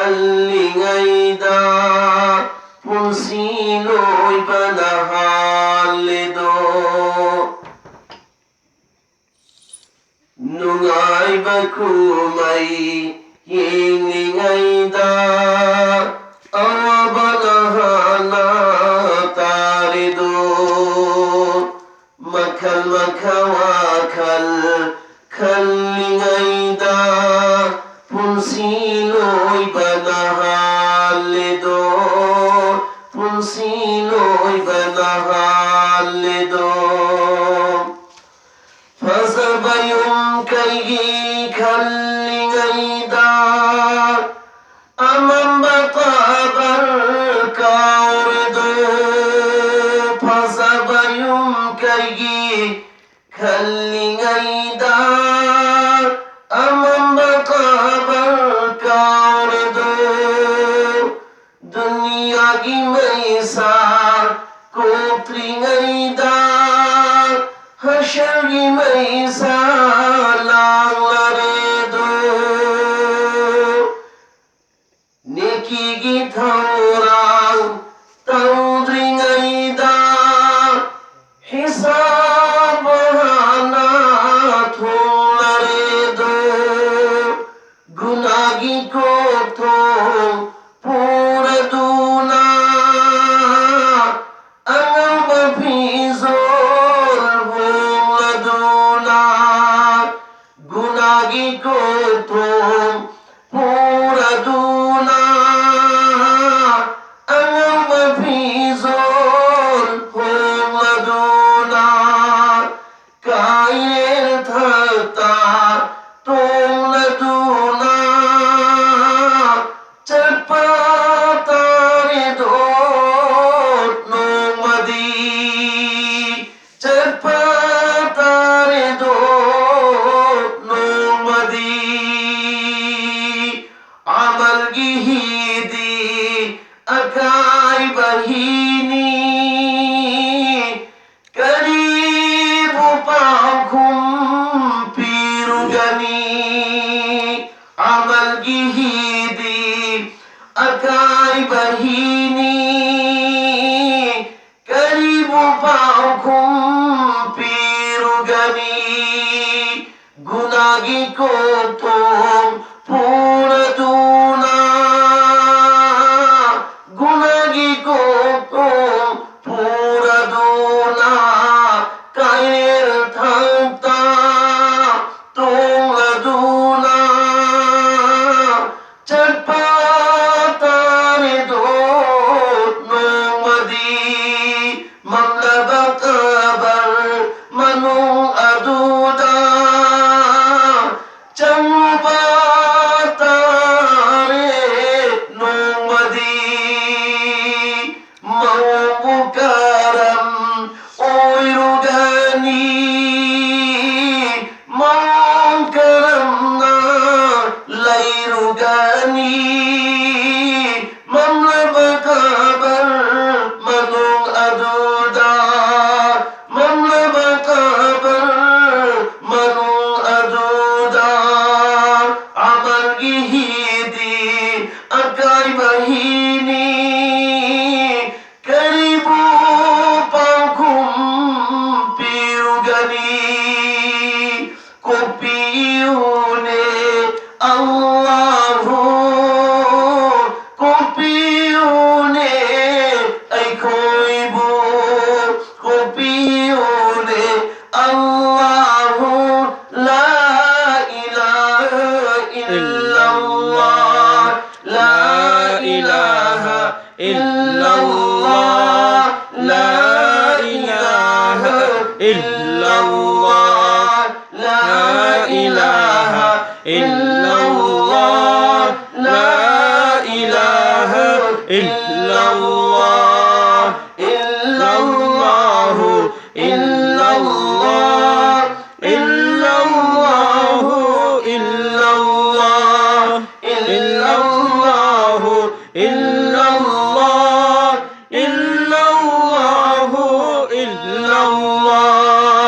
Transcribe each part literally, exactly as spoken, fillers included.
ꯈꯜꯂꯤꯉꯩꯗ ꯄꯨꯟꯁꯤ ꯂꯣꯏꯕꯅ ꯍꯥꯜꯂꯦꯗꯣ꯫ ꯅꯨꯡꯉꯥꯏꯕ ꯀꯨꯝꯍꯩ ꯌꯦꯡꯂꯤꯉꯩꯗ ꯑꯋꯥꯕꯅ ꯍꯥꯟꯅ ꯇꯥꯔꯦꯗꯣ꯫ ꯃꯈꯜ ꯃꯈꯜ ꯋꯥꯈꯜ ꯈꯜꯂꯤꯉꯩꯗ ꯄꯨꯟꯁꯤ ꯂꯣꯏꯕꯅ ꯍꯥꯜꯂꯦꯗꯣ꯫ ꯄꯨꯟꯁꯤ ꯂꯣꯏꯕꯅ ꯍꯥꯜꯂꯦꯗꯣ꯫ ꯐꯖꯕ ꯌꯨꯝ ꯀꯩꯒꯤ ꯈꯜꯂꯤꯉꯩꯗ ꯑꯃꯝꯕ ꯀꯕꯔ ꯀꯥꯎꯔꯦꯗꯣ꯫ ꯐꯖꯕ ꯌꯨꯝ ꯀꯩꯒꯤ ꯈꯜꯂꯤꯉꯩꯗ ꯑꯃꯝꯕ ꯀꯕꯔ ꯀꯥꯎꯔꯦꯗꯣ꯫ ꯗꯨꯅꯤꯌꯥꯒꯤ ꯃꯩꯁꯥ ꯀꯣꯛꯇ꯭ꯔꯤꯉꯩꯗ ꯍꯁꯔꯒꯤ ꯃꯩꯁꯥ ꯂꯥꯡꯂꯔꯦꯗꯣ꯫ ꯅꯦꯀꯤꯒꯤ ꯊꯧꯔꯥꯡ ꯇꯧꯗ꯭ꯔꯤꯉꯩꯗ ꯍꯤꯁꯥꯕ ꯍꯥꯟꯅ ꯊꯣꯡꯂꯔꯦꯗꯣ꯫ ꯒꯨꯅꯥꯒꯤ ꯀꯣꯛꯊꯣꯡ ꯄꯨꯔꯗꯨꯅ ꯑꯉꯧꯕ ꯐꯤꯖꯣꯜ ꯍꯣꯡꯂꯗꯨꯅ ꯒꯨꯅꯥꯒꯤ ꯀꯣꯛꯊꯣꯡ ꯄꯨꯔꯗꯨꯅ ꯑꯉꯧꯕ ꯐꯤ ꯀꯣꯛꯇꯣꯝ ꯄꯨꯔꯗꯨꯅ, ꯒꯨꯅꯥꯒꯤ ꯀꯣꯛꯇꯣꯝ ꯄꯨꯔꯗꯨꯅ, ꯀꯥꯏꯔꯦꯜ ꯊꯛꯇ ꯇꯣꯡꯂꯗꯨꯅ ꯆꯠꯄ ꯇꯥꯔꯦꯗꯣ ꯅꯣꯡꯃꯗꯤ꯫ ꯃꯝꯂꯕ ꯀꯕꯔ ꯃꯅꯨꯡ ꯑꯗꯨꯗ ꯆꯪꯂꯨꯕ ꯇꯥꯔꯦ ꯅꯣꯡꯃꯗꯤ꯫ ꯃꯑꯣꯡꯕꯨ ꯀꯔꯝ ꯑꯣꯏꯔꯨꯒꯅꯤ? ꯃꯑꯣꯡ ꯀꯔꯝꯅ ꯂꯩꯔꯨꯒꯅꯤ? ꯃꯝꯂꯕ ꯀꯕꯔ ꯃꯅꯨꯡ ꯑꯗꯨꯗ, ꯃꯝꯂꯕ ꯀꯕꯔ ꯃꯅꯨꯡ ꯑꯗꯨꯗ, ꯑꯃꯜꯒꯤ ꯍꯤꯗꯤ ꯑꯀꯥꯏꯕ ꯍꯤꯅꯤ꯫ ꯀꯔꯤꯕꯨ ꯄꯥꯎꯈꯨꯝ ꯄꯤꯔꯨꯒꯅꯤ? ꯀꯣꯛꯄꯤꯌꯨꯅꯦ ꯑꯜꯂꯥꯍꯨ, ꯀꯣꯛꯄꯤꯌꯨꯅꯦ ꯑꯩꯈꯣꯏꯕꯨ, ꯀꯣꯛꯄꯤꯌꯨꯅꯦ ꯑꯜꯂꯥꯍꯨ꯫ لا إله إلا الله، لا إله إلا الله، لا إله إلا الله، لا إله إلا الله، لا إله إلا الله، إلا الله، إلا الله، إلا الله، إلا الله، إلا الله، إلا الله، إلا الله، إلا الله.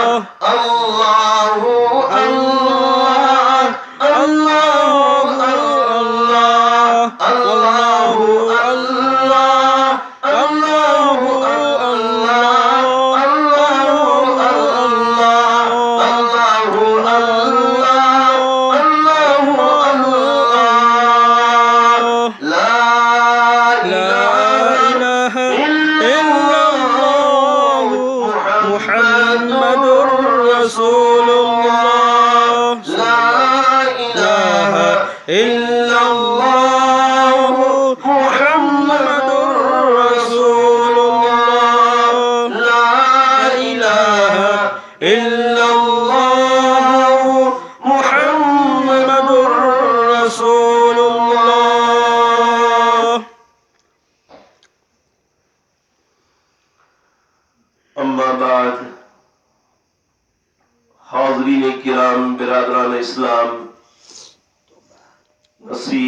ꯑꯝꯃꯥ ꯕꯥꯗ, ꯍꯥꯖꯔꯤꯅꯦ ꯀꯤꯔꯥꯝ, ꯕꯤꯔꯥꯗꯔꯥꯅꯦ ꯏꯁꯂꯥꯝ, ꯉꯁꯤ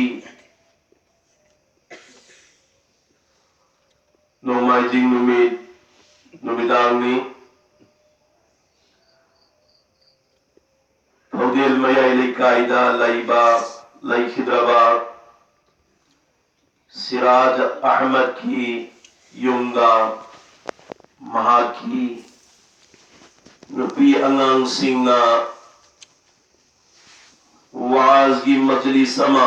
ꯅꯣꯡꯃꯥꯏꯖꯤꯡ ꯅꯨꯃꯤꯠ ꯅꯨꯃꯤꯗꯥꯡꯅꯤ꯫ ꯊꯧꯗꯦꯜ ꯃꯌꯥꯏ ꯂꯩꯀꯥꯏꯗ ꯂꯩꯕ, ꯂꯩꯈꯤꯗ꯭ꯔꯕ ꯁꯤꯔꯥꯖ ꯑꯍꯃꯗꯀꯤ ꯌꯨꯝꯗ ꯃꯍꯥꯛꯀꯤ ꯅꯨꯄꯤ ꯑꯉꯥꯡꯁꯤꯡꯅ ꯋꯥꯖꯒꯤ ꯃꯖꯂꯤꯁ ꯑꯃ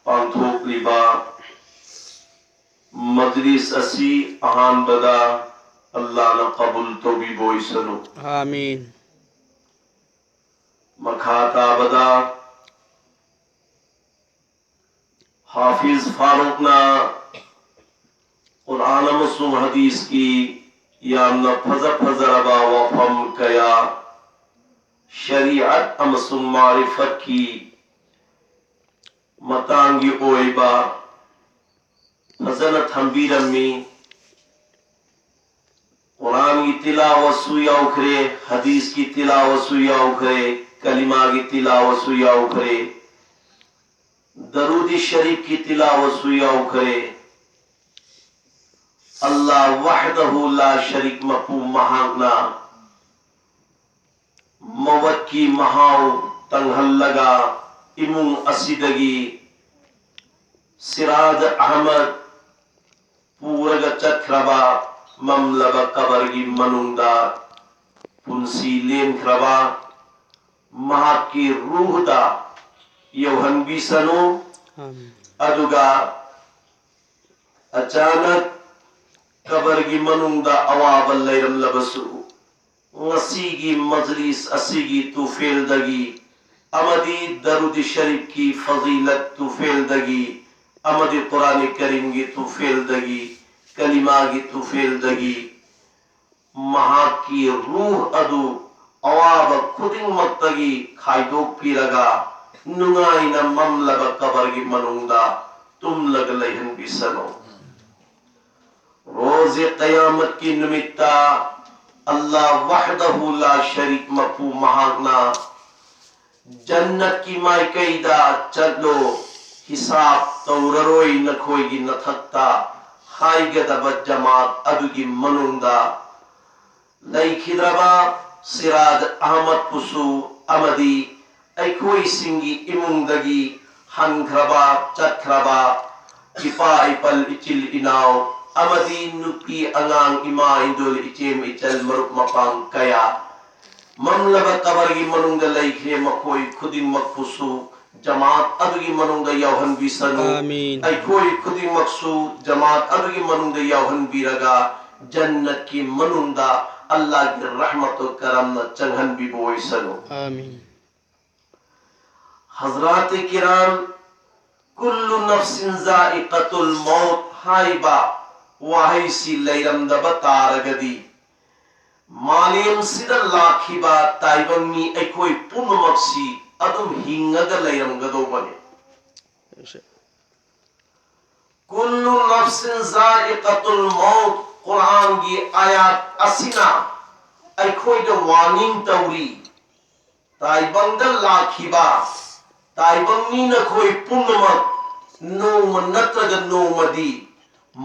ꯄꯥꯡꯊꯣꯛꯂꯤꯕ꯫ ꯃꯖꯂꯤꯁ ꯑꯁꯤ ꯑꯍꯥꯟꯕꯗ ꯑꯜꯂꯥꯍꯅ ꯀꯕꯨꯜ ꯇꯧꯕꯤꯕ ꯑꯣꯏꯁꯅꯨ꯫ ꯑꯥꯃꯤꯟ꯫ ꯃꯈꯥ ꯇꯥꯕꯗ ꯍꯥꯐꯤꯖ ꯐꯥꯔꯨꯛꯅ ꯀꯨꯔꯥꯟ ꯑꯃꯁꯨꯡ ꯍꯗꯤꯁꯀꯤ ꯌꯥꯝꯅ ꯐꯖ ꯐꯖꯔꯕ ꯋꯥꯐꯝ ꯀꯌꯥ, ꯁꯔꯤꯑꯠ ꯑꯃꯁꯨꯡ ꯃꯥꯔꯤꯐꯠꯀꯤ ꯃꯇꯥꯡꯒꯤ ꯑꯣꯏꯕ ꯐꯖꯅ ꯊꯝꯕꯤꯔꯝꯃꯤ꯫ ꯀꯨꯔꯥꯟꯒꯤ ꯇꯤꯂꯥꯋꯠꯁꯨ ꯌꯥꯎꯈ꯭ꯔꯦ, ꯍꯗꯤꯁꯀꯤ ꯇꯤꯂꯥꯋꯠꯁꯨ ꯌꯥꯎꯈ꯭ꯔꯦ, ꯀꯂꯤꯃꯥꯒꯤ ꯇꯤꯂꯥꯋꯠꯁꯨ ꯌꯥꯎꯈ꯭ꯔꯦ, ꯗꯔꯨꯗꯤ ꯁꯔꯤꯐꯀꯤ ꯇꯤꯂꯥꯋꯠꯁꯨ ꯌꯥꯎꯈ꯭ꯔꯦ꯫ ꯑꯜꯂꯥꯍ ꯋꯥꯍꯗꯍꯨ ꯂꯥ ꯁꯔꯤꯛ ꯃꯄꯨ ꯃꯍꯥꯛꯅ ꯃꯋꯠꯀꯤ ꯃꯍꯥꯎ ꯇꯪꯍꯜꯂꯒ ꯏꯃꯨꯡ ꯑꯁꯤꯗꯒꯤ ꯁꯤꯔꯥꯖ ꯑꯍꯃꯗ ꯄꯨꯔꯒ ꯆꯠꯈ꯭ꯔꯕ, ꯃꯝꯂꯕ ꯀꯕꯔꯒꯤ ꯃꯅꯨꯡꯗ ꯄꯨꯟꯁꯤ ꯂꯦꯟꯈ꯭ꯔꯕ ꯃꯍꯥꯛꯀꯤ ꯔꯨꯍꯗ ꯌꯧꯍꯟꯕꯤꯁꯅꯨ꯫ ꯑꯥꯃꯤꯟ꯫ ꯑꯗꯨꯒ ꯑꯆꯥꯅꯛ ꯀꯕꯔꯒꯤ ꯃꯅꯨꯡꯗ ꯑꯋꯥꯕ ꯂꯩꯔꯝꯂꯕꯁꯨ, ꯉꯁꯤꯒꯤ ꯃꯖꯂꯤꯁ ꯑꯁꯤꯒꯤ ꯇꯨꯐꯦꯜꯗꯒꯤ ꯑꯃꯗꯤ ꯗꯔꯨꯗꯤ ꯁꯔꯤꯐꯀꯤ ꯐꯖꯤꯂꯠ ꯇꯨꯐꯦꯜꯗꯒꯤ ꯑꯃꯗꯤ ꯀꯨꯔꯥꯟ ꯀꯔꯤꯝꯒꯤ ꯇꯨꯐꯦꯜꯗꯒꯤ, ꯀꯂꯤꯃꯥꯒꯤ ꯇꯨꯐꯦꯜꯗꯒꯤ ꯃꯍꯥꯛꯀꯤ ꯔꯨꯍ ꯑꯗꯨ ꯑꯋꯥꯕ ꯈꯨꯗꯤꯡꯃꯛꯇꯒꯤ ꯈꯥꯏꯗꯣꯛꯄꯤꯔꯒ ꯅꯨꯡꯉꯥꯏꯅ ꯃꯝꯂꯕ ꯀꯕꯔꯒꯤ ꯃꯅꯨꯡꯗ ꯇꯨꯝꯂꯒ ꯂꯩꯍꯟꯕꯤꯁꯅꯨ꯫ ꯔꯣ ꯍꯧꯖꯤꯛ ꯀꯌꯥꯃꯠꯀꯤ ꯅꯨꯃꯤꯠꯇ ꯑꯜꯂꯥꯍ ꯋꯥꯍꯗꯍꯨ ꯂꯥ ꯁꯔꯤꯛ ꯃꯄꯨ ꯃꯍꯥꯛꯅ "ꯖꯟꯅꯠꯀꯤ ꯃꯥꯏꯀꯩꯗ ꯆꯠꯂꯣ, ꯍꯤꯁꯥꯕ ꯇꯧꯔꯔꯣꯏ ꯅꯈꯣꯏꯒꯤ ꯅꯊꯛꯇ" ꯍꯥꯏꯒꯗꯕ ꯖꯃꯥꯠ ꯑꯗꯨꯒꯤ ꯃꯅꯨꯡꯗ ꯂꯩꯈꯤꯗ꯭ꯔꯕ ꯁꯤꯔꯥꯖ ꯑꯍꯃꯗꯄꯨꯁꯨ ꯑꯃꯗꯤ ꯑꯩꯈꯣꯏꯁꯤꯡꯒꯤ ꯏꯃꯨꯡꯗꯒꯤ ꯍꯟꯈ꯭ꯔꯕ, ꯆꯠꯈ꯭ꯔꯕ ꯏꯄꯥ ꯏꯄꯜ, ꯏꯆꯤꯜ ꯏꯅꯥꯎ ꯑꯃꯗꯤ ꯅꯨꯄꯤ ꯑꯉꯥꯡ, ꯏꯃꯥ ꯏꯟꯗꯣꯜ, ꯏꯆꯦꯝ ꯏꯆꯜ, ꯃꯔꯨꯞ ꯃꯄꯥꯡ ꯀꯌꯥ ꯃꯝꯂꯕ ꯀꯕꯔꯒꯤ ꯃꯅꯨꯡꯗ ꯂꯩꯈ꯭ꯔꯦ, ꯃꯈꯣꯏ ꯈꯨꯗꯤꯡꯃꯛꯄꯨꯁꯨ ꯖꯃꯥꯠ ꯑꯗꯨꯒꯤ ꯃꯅꯨꯡꯗ ꯌꯥꯎꯍꯟꯕꯤꯁꯅꯨ꯫ ꯑꯥꯃꯤꯟ꯫ ꯑꯩꯈꯣꯏ ꯈꯨꯗꯤꯡꯃꯛꯁꯨ ꯖꯃꯥꯠ ꯑꯗꯨꯒꯤ ꯃꯅꯨꯡꯗ ꯌꯥꯎꯍꯟꯕꯤꯔꯒ ꯖꯟꯅꯠꯀꯤ ꯃꯅꯨꯡꯗ ꯑꯜꯂꯥꯍꯒꯤ ꯔꯍꯃꯠ ꯀꯔꯝꯅ ꯆꯪꯍꯟꯕꯤꯕ ꯑꯣꯏꯁꯅꯨ꯫ ꯑꯥꯃꯤꯟ꯫ ꯍꯖꯔꯥꯇꯦ ꯀꯤꯔꯥꯝ, "ꯀꯨꯜꯂꯨ ꯅꯐꯁꯤꯟ ꯖꯥꯏꯀꯥꯇꯨꯜ ꯃꯧꯠ" ꯍꯥꯏꯕ ꯋꯥꯍꯩꯁꯤ ꯂꯩꯔꯝꯗꯕ ꯇꯥꯔꯒꯗꯤ, ꯃꯥꯂꯦꯝꯁꯤꯗ ꯂꯥꯛꯈꯤꯕ ꯇꯥꯏꯕꯪ ꯃꯤ ꯑꯩꯈꯣꯏ ꯄꯨꯝꯅꯃꯛꯁꯤ ꯑꯗꯨꯝ ꯍꯤꯡꯉꯒ ꯂꯩꯔꯝꯒꯗꯧꯕꯅꯤ꯫ "ꯀꯨꯜꯂꯨ ꯅꯐꯁꯤꯟ ꯖꯥꯏꯀꯥꯇꯨꯜ ꯃꯧꯠ", ꯀꯨꯔꯥꯟꯒꯤ ꯑꯥꯌꯥꯠ ꯑꯁꯤꯅ ꯑꯩꯈꯣꯏꯗ ꯋꯥꯔꯅꯤꯡ ꯇꯧꯔꯤ꯫ ꯇꯥꯏꯕꯪꯗ ꯂꯥꯛꯈꯤꯕ ꯇꯥꯏꯕꯪ ꯃꯤ ꯅꯈꯣꯏ ꯄꯨꯝꯅꯃꯛ ꯅꯣꯡꯃ ꯅꯠꯇ꯭ꯔꯒ ꯅꯣꯡꯃꯗꯤ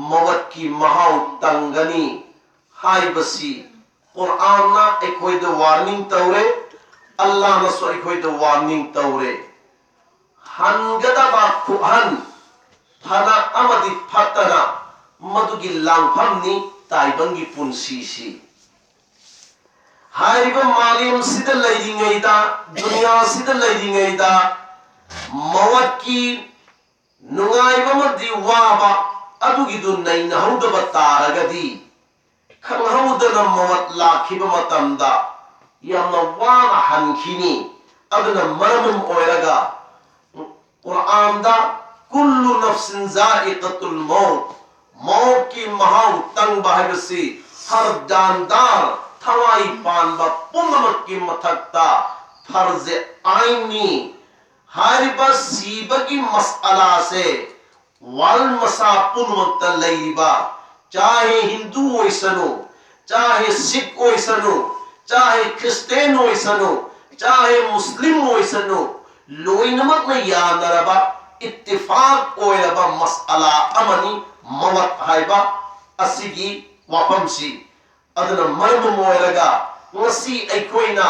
ꯃꯧꯠꯀꯤ ꯃꯍꯥꯎ ꯇꯪꯒꯅꯤ ꯍꯥꯏꯕꯁꯤ ꯀꯨꯔꯥꯟꯅ ꯑꯩꯈꯣꯏꯗ ꯋꯥꯔꯅꯤꯡ ꯇꯧꯔꯦ, ꯑꯜꯂꯥꯍꯅꯁꯨ ꯑꯩꯈꯣꯏꯗ ꯋꯥꯔꯅꯤꯡ ꯇꯧꯔꯦ꯫ ꯍꯟꯒꯗꯕ ꯈꯨꯍꯟ, ꯐꯅ ꯑꯃꯗꯤ ꯐꯠꯇꯅ, ꯃꯗꯨꯒꯤ ꯂꯥꯡꯐꯝꯅꯤ ꯇꯥꯏꯕꯪꯒꯤ ꯄꯨꯟꯁꯤꯁꯤ꯫ ꯍꯥꯏꯔꯤꯕ ꯃꯥꯂꯦꯝꯁꯤꯗ ꯂꯩꯔꯤꯉꯩꯗ, ꯗꯨꯅꯤꯌꯥꯁꯤꯗ ꯂꯩꯔꯤꯉꯩꯗ, ꯃꯧꯠꯀꯤ ꯅꯨꯡꯉꯥꯏꯕ ꯑꯃꯗꯤ ꯋꯥꯕ ꯑꯗꯨꯒꯤꯗꯨ ꯅꯩꯅꯍꯧꯗꯕ ꯇꯥꯔꯒꯗꯤ, ꯈꯪꯍꯧꯗꯅ ꯃꯧꯠ ꯂꯥꯛꯈꯤꯕ ꯃꯇꯝꯗ ꯌꯥꯝꯅ ꯋꯥꯅ ꯍꯟꯈꯤꯅꯤ꯫ ꯑꯗꯨꯅ ꯃꯔꯝ ꯑꯣꯏꯔꯒ ꯀꯨꯔꯥꯟꯗ "ꯀꯨꯜꯂꯨ ꯅꯐꯁꯤꯟ ꯖꯥꯏꯀꯥꯇꯨꯜ ꯃꯧꯠ", ꯃꯧꯠꯀꯤ ꯃꯍꯥꯎ ꯇꯪꯕ ꯍꯥꯏꯕꯁꯤ ꯍꯔ ꯖꯥꯟꯗꯥꯔ, ꯊꯋꯥꯏ ꯄꯥꯟꯕ ꯄꯨꯝꯅꯃꯛꯀꯤ ꯃꯊꯛꯇ ꯐꯔꯖ ꯑꯥꯏꯟꯅꯤ꯫ ꯍꯥꯏꯔꯤꯕ ꯁꯤꯕꯒꯤ ꯃꯁꯑꯂꯥꯁꯦ ꯋꯥꯔꯜ ꯃꯁꯥ ꯄꯨꯝꯅꯃꯛꯇ ꯂꯩꯔꯤꯕ ꯆꯥꯍꯦ ꯍꯤꯟꯗꯨ ꯑꯣꯏꯁꯅꯨ, ꯆꯥꯍꯦ ꯁꯤꯈ ꯑꯣꯏꯁꯅꯨ, ꯆꯥꯍꯦ ꯈ꯭ꯔꯤꯁꯇꯦꯟ ꯑꯣꯏꯁꯅꯨ, ꯆꯥꯍꯦ ꯃꯨꯁꯂꯤꯝ ꯑꯣꯏꯁꯅꯨ, ꯂꯣꯏꯅꯃꯛꯅ ꯌꯥꯅꯔꯕ, ꯏꯠꯇꯤꯐꯥꯛ ꯑꯣꯏꯔꯕ ꯃꯁꯑꯂꯥ ꯑꯃꯅꯤ ꯃꯋꯠ ꯍꯥꯏꯕ ꯑꯁꯤꯒꯤ ꯋꯥꯐꯝꯁꯤ꯫ ꯑꯗꯨꯅ ꯃꯔꯝ ꯑꯣꯏꯔꯒ ꯉꯁꯤ ꯑꯩꯈꯣꯏꯅ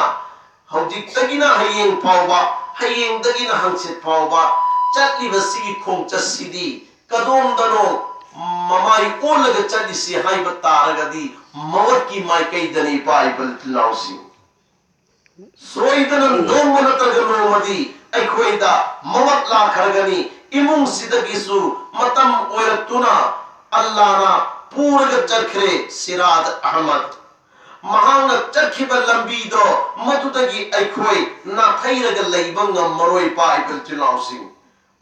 ꯍꯧꯖꯤꯛꯇꯒꯤꯅ ꯍꯌꯦꯡ ꯐꯥꯎꯕ, ꯍꯌꯦꯡꯗꯒꯤꯅ ꯍꯪꯆꯤꯠ ꯐꯥꯎꯕ ꯆꯠꯂꯤꯕꯁꯤꯒꯤ ꯈꯣꯡꯆꯠꯁꯤꯗꯤ ꯀꯗꯣꯝꯗꯅꯣ ꯃꯃꯥꯏ ꯑꯣꯜꯂꯒ ꯆꯠꯂꯤꯁꯤ ꯍꯥꯏꯕ ꯇꯥꯔꯒꯗꯤ ꯃꯋꯠꯀꯤ ꯃꯥꯏꯀꯩꯗꯅꯤ ꯄꯥꯏꯕ ꯏꯆꯤꯜ ꯏꯅꯥꯎꯁꯤꯡ꯫ ꯁꯣꯏꯗꯅ ꯅꯣꯡꯃ ꯅꯠꯇ꯭ꯔꯒ ꯅꯣꯡꯃꯗꯤ ꯑꯩꯈꯣꯏꯗ ꯃꯋꯠ ꯂꯥꯛꯈ꯭ꯔꯒꯅꯤ꯫ ꯏꯃꯨꯡꯁꯤꯗꯒꯤꯁꯨ ꯃꯇꯝ ꯑꯣꯏꯔꯛꯇꯨꯅ ꯑꯜꯂꯥꯅ ꯄꯨꯔꯒ ꯆꯠꯈ꯭ꯔꯦ ꯁꯤꯔꯥꯠ ꯑꯍꯃꯗ꯫ ꯃꯍꯥꯛꯅ ꯆꯠꯈꯤꯕ ꯂꯝꯕꯤꯗꯣ ꯃꯗꯨꯗꯒꯤ ꯑꯩꯈꯣꯏ ꯅꯥꯊꯩꯔꯒ ꯂꯩꯕ ꯉꯝꯃꯔꯣꯏ ꯄꯥꯏꯕ ꯏꯆꯤꯜ ꯏꯅꯥꯎꯁꯤꯡ꯫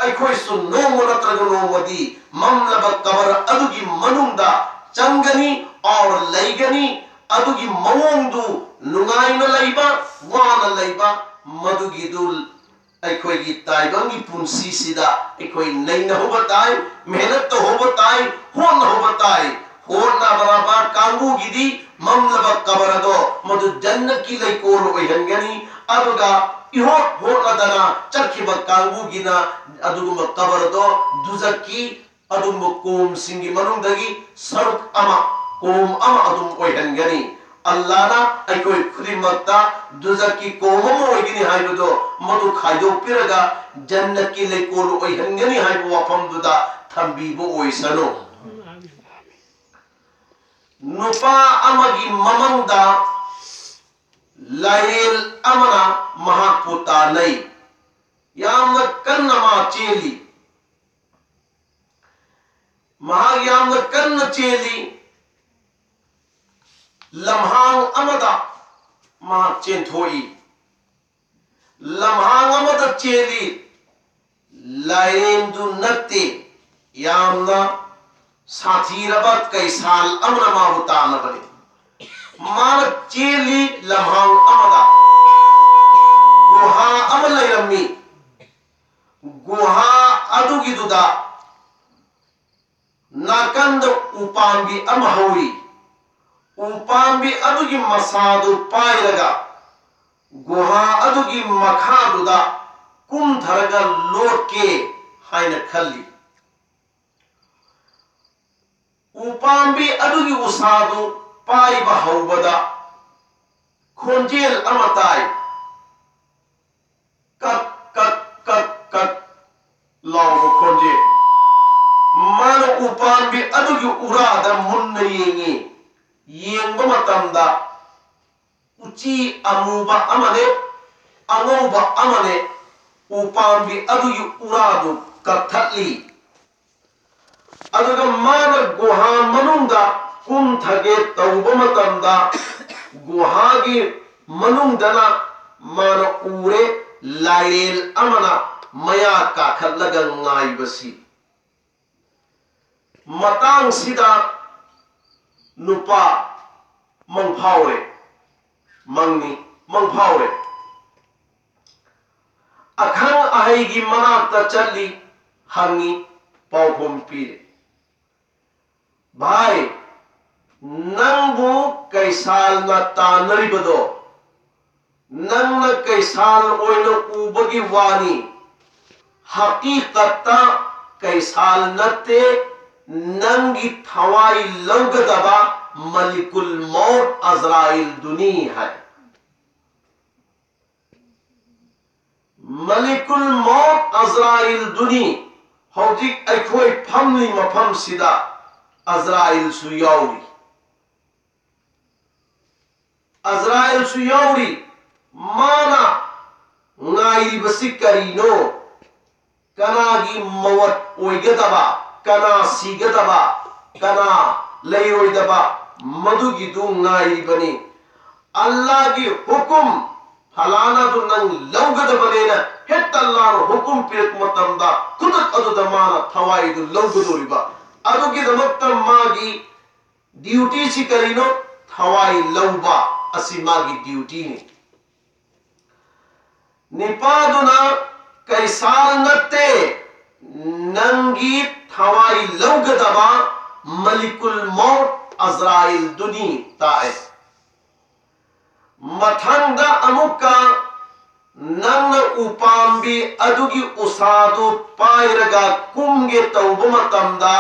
ꯑꯩꯈꯣꯏꯁꯨ ꯅꯣꯡꯃ ꯅꯠꯇ꯭ꯔꯒ ꯅꯣꯡꯃꯗꯤ ꯃꯝꯂꯕ ꯀꯕꯔ ꯑꯗꯨꯒꯤ ꯃꯅꯨꯡꯗ ꯆꯪꯒꯅꯤ ꯑꯣꯔ ꯂꯩꯒꯅꯤ꯫ ꯑꯗꯨꯒꯤ ꯃꯑꯣꯡꯗꯨ ꯅꯨꯡꯉꯥꯏꯅ ꯂꯩꯕ, ꯋꯥꯅ ꯂꯩꯕ, ꯃꯗꯨꯒꯤꯗꯨ ꯑꯩꯈꯣꯏꯒꯤ ꯇꯥꯏꯕꯪꯒꯤ ꯄꯨꯟꯁꯤꯁꯤꯗ ꯑꯩꯈꯣꯏ ꯅꯩꯅꯍꯧꯕ ꯇꯥꯏ, ꯃꯦꯍꯅꯠ ꯇꯧꯍꯧꯕ ꯇꯥꯏ, ꯍꯣꯠꯅꯍꯧꯕ ꯇꯥꯏ꯫ ꯍꯣꯠꯅꯕ ꯀꯥꯡꯕꯨꯒꯤꯗꯤ ꯃꯝꯂꯕ ꯀꯕꯔ ꯑꯗꯣ ꯃꯗꯨ ꯖꯟꯅꯠꯀꯤ ꯂꯩꯀꯣꯜ ꯑꯣꯏꯍꯟꯒꯅꯤ꯫ ꯑꯗꯨꯒ ꯏꯍꯣꯠ ꯍꯣꯠꯅꯗꯅ ꯆꯠꯈꯤꯕ ꯀꯥꯡꯕꯨꯒꯤꯅ ꯑꯗꯨꯒꯨꯝꯕ ꯀꯕꯔ ꯑꯗꯣ ꯗꯨꯖꯛꯀꯤ ꯑꯗꯨꯒꯨꯝꯕ ꯀꯣꯝꯁꯤꯡꯒꯤ ꯃꯅꯨꯡꯗꯒꯤ ꯁꯔꯨꯛ ꯑꯃ, ꯀꯣꯝ ꯑꯃ ꯑꯗꯨꯝ ꯑꯣꯏꯍꯟꯒꯅꯤ꯫ ꯑꯜꯂꯥꯅ ꯑꯩꯈꯣꯏ ꯈꯨꯗꯤꯡꯃꯛꯇ ꯗꯨꯖꯛꯀꯤ ꯀꯣꯝ ꯑꯃ ꯑꯣꯏꯒꯅꯤ ꯍꯥꯏꯕꯗꯣ ꯃꯗꯨ ꯈꯥꯏꯗꯣꯛꯄꯤꯔꯒ ꯖꯟꯅꯠꯀꯤ ꯂꯩꯀꯣꯜ ꯑꯣꯏꯍꯟꯒꯅꯤ ꯍꯥꯏꯕ ꯋꯥꯐꯝꯗꯨꯗ ꯊꯝꯕꯤꯕ ꯑꯣꯏꯁꯅꯨ꯫ ꯅꯨꯄꯥ ꯑꯃꯒꯤ ꯃꯃꯪꯗ ꯂꯥꯏꯔꯦꯜ ꯑꯃꯅ ꯃꯍꯥꯛꯄꯨ ꯇꯥꯟꯅꯩ꯫ ꯌꯥꯝꯅ ꯀꯟꯅ ꯃꯥ ꯆꯦꯜꯂꯤ꯫ ꯃꯍꯥꯛ ꯌꯥꯝꯅ ꯀꯟꯅ ꯆꯦꯜꯂꯤ꯫ ꯂꯝꯍꯥꯡ ꯑꯃꯗ ꯃꯍꯥꯛ ꯆꯦꯟꯊꯣꯛꯏ꯫ ꯂꯝꯍꯥꯡ ꯑꯃꯗ ꯆꯦꯜꯂꯤ꯫ ꯂꯥꯏꯔꯦꯟꯗꯨ ꯅꯠꯇꯦ, ꯌꯥꯝꯅ ꯁꯥꯊꯤꯔꯕ ꯀꯩꯁꯥꯜ ꯑꯃꯅ ꯃꯥꯕꯨ ꯇꯥꯟꯅꯕꯅꯤ꯫ ꯃꯥꯅ ꯆꯦꯜꯂꯤ ꯂꯝꯍꯥꯡ ꯑꯃꯗ꯫ ꯒꯨꯍꯥ ꯑꯃ ꯂꯩꯔꯝꯃꯤ꯫ ꯒꯨꯍꯥ ꯑꯗꯨꯒꯤꯗꯨꯗ ꯅꯥꯀꯟꯗ ꯎꯄꯥꯝꯕꯤ ꯑꯃ ꯍꯧꯏ꯫ ꯎꯄꯥꯝꯕꯤ ꯑꯗꯨꯒꯤ ꯃꯁꯥꯗꯨ ꯄꯥꯏꯔꯒ ꯒꯨꯍꯥ ꯑꯗꯨꯒꯤ ꯃꯈꯥꯗꯨꯗ ꯀꯨꯝꯊꯔꯒ ꯂꯣꯠꯀꯦ ꯍꯥꯏꯅ ꯈꯜꯂꯤ꯫ ꯎꯄꯥꯝꯕꯤ ꯑꯗꯨꯒꯤ ꯎꯁꯥꯗꯨ ꯄꯥꯏꯕ ꯍꯧꯕꯗ ꯈꯣꯟꯖꯦꯜ ꯑꯃ ꯇꯥꯏ꯫ ꯀꯠ ꯀꯠ ꯀꯠ ꯀꯠ ꯂꯥꯎꯕ ꯈꯣꯟꯖꯦꯜ꯫ ꯃꯥꯅ ꯎꯄꯥꯝꯕꯤ ꯑꯗꯨꯒꯤ ꯎꯔꯥꯗ ꯃꯨꯟꯅ ꯌꯦꯡꯉꯤ꯫ ꯌꯦꯡꯕ ꯃꯇꯝꯗ ꯎꯆꯤ ꯑꯃꯨꯕ ꯑꯃꯅꯦ, ꯑꯉꯧꯕ ꯑꯃꯅꯦ ꯎꯄꯥꯝꯕꯤ ꯑꯗꯨꯒꯤ ꯎꯔꯥꯗꯨ ꯀꯛꯊꯠꯂꯤ꯫ ꯑꯗꯨꯒ ꯃꯥꯅ ꯒꯨꯍꯥ ꯃꯅꯨꯡꯗ ꯀꯨꯝꯊꯒꯦ ꯇꯧꯕ ꯃꯇꯝꯗ ꯒꯨꯍꯥꯒꯤ ꯃꯅꯨꯡꯗꯅ ꯃꯥꯅ ꯎꯔꯦ, ꯂꯥꯏꯔꯦꯜ ꯑꯃꯅ ꯃꯌꯥ ꯀꯥꯈꯠꯂꯒ ꯉꯥꯏꯕꯁꯤ꯫ ꯃꯇꯥꯡꯁꯤꯗ ꯅꯨꯄꯥ ꯃꯪꯐꯥꯎꯔꯦ, ꯃꯪꯅꯤ, ꯃꯪꯐꯥꯎꯔꯦ꯫ ꯑꯈꯪ ꯑꯍꯩꯒꯤ ꯃꯅꯥꯛꯇ ꯆꯠꯂꯤ, ꯍꯪꯉꯤ, ꯄꯥꯎꯈꯨꯝ ꯄꯤꯔꯦ꯫ ꯚꯥꯏ, ꯅꯪꯕꯨ ꯀꯩꯁꯥꯜꯅ ꯇꯥꯟꯅꯔꯤꯕꯗꯣ ꯅꯪꯅ ꯀꯩꯁꯥꯜ ꯑꯣꯏꯅ ꯎꯕꯒꯤ ꯋꯥꯅꯤ꯫ ꯍꯀꯤꯀꯠꯇ ꯀꯩꯁꯥꯜ ꯅꯠꯇꯦ, ꯅꯪꯒꯤ ꯊꯋꯥꯏ ꯂꯧꯒꯗꯕ ꯃꯂꯤꯀꯨꯜ ꯃꯧꯠ ꯑꯖꯔꯥꯏꯜꯗꯨꯅꯤ ꯍꯥꯏ꯫ ꯃꯂꯤꯀꯨꯜ ꯃꯧꯠ ꯑꯖꯔꯥꯏꯜꯗꯨꯅꯤ꯫ ꯍꯧꯖꯤꯛ ꯑꯩꯈꯣꯏ ꯐꯝꯂꯤ ꯃꯐꯝꯁꯤꯗ ꯑꯖꯔꯥꯏꯜꯁꯨ ꯌꯥꯎꯔꯤ꯫ ꯑꯖꯔꯥꯏꯜꯁꯨ ꯌꯥꯎꯔꯤ꯫ ꯃꯥꯅ ꯉꯥꯏꯔꯤꯕꯁꯤ ꯀꯔꯤꯅꯣ? ꯀꯅꯥꯒꯤ ꯃꯧꯠ ꯑꯣꯏꯒꯗꯕ, ꯀꯅꯥ ꯁꯤꯒꯗꯕ, ꯀꯅꯥ ꯂꯩꯔꯣꯏꯗꯕ, ꯃꯗꯨꯒꯤꯗꯨ ꯉꯥꯏꯔꯤꯕꯅꯤ꯫ ꯑꯜꯂꯥꯒꯤ ꯍꯨꯀꯨꯝ ꯐꯂꯥꯅꯥꯗꯨ ꯅꯪ ꯂꯧꯒꯗꯕꯅꯦꯅ ꯍꯦꯛꯇ ꯑꯜꯂꯥꯅ ꯍꯨꯀꯨꯝ ꯄꯤꯔꯛꯄ ꯃꯇꯝꯗ ꯈꯨꯗꯛ ꯑꯗꯨꯗ ꯃꯥꯅ ꯊꯋꯥꯏꯗꯨ ꯂꯧꯒꯗꯧꯔꯤꯕ꯫ ꯑꯗꯨꯒꯤꯗꯃꯛꯇ ꯃꯥꯒꯤ ꯗ꯭ꯌꯨꯇꯤꯁꯤ ꯀꯔꯤꯅꯣ? ꯊꯋꯥꯏ ꯂꯧꯕ ꯑꯁꯤ ꯃꯥꯒꯤ ꯗ꯭ꯌꯨꯇꯤꯅꯤ꯫ ꯅꯤꯄꯥꯗꯨꯅ ꯀꯩꯁꯥꯜ ꯅꯠꯇꯦ, ꯅꯪꯒꯤ ꯊꯋꯥꯏ ꯂꯧꯒꯗꯕ ꯃꯂꯤꯀꯨꯜ ꯃꯧꯠ ꯑꯖꯔꯥꯏꯜꯗꯨꯅꯤ ꯇꯥꯛꯑꯦ꯫ ꯃꯊꯪꯗ ꯑꯃꯨꯛꯀ ꯅꯪꯅ ꯎꯄꯥꯝꯕꯤ ꯑꯗꯨꯒꯤ ꯎꯁꯥꯗꯨ ꯄꯥꯏꯔꯒ ꯀꯨꯝꯒꯦ ꯇꯧꯕ ꯃꯇꯝꯗ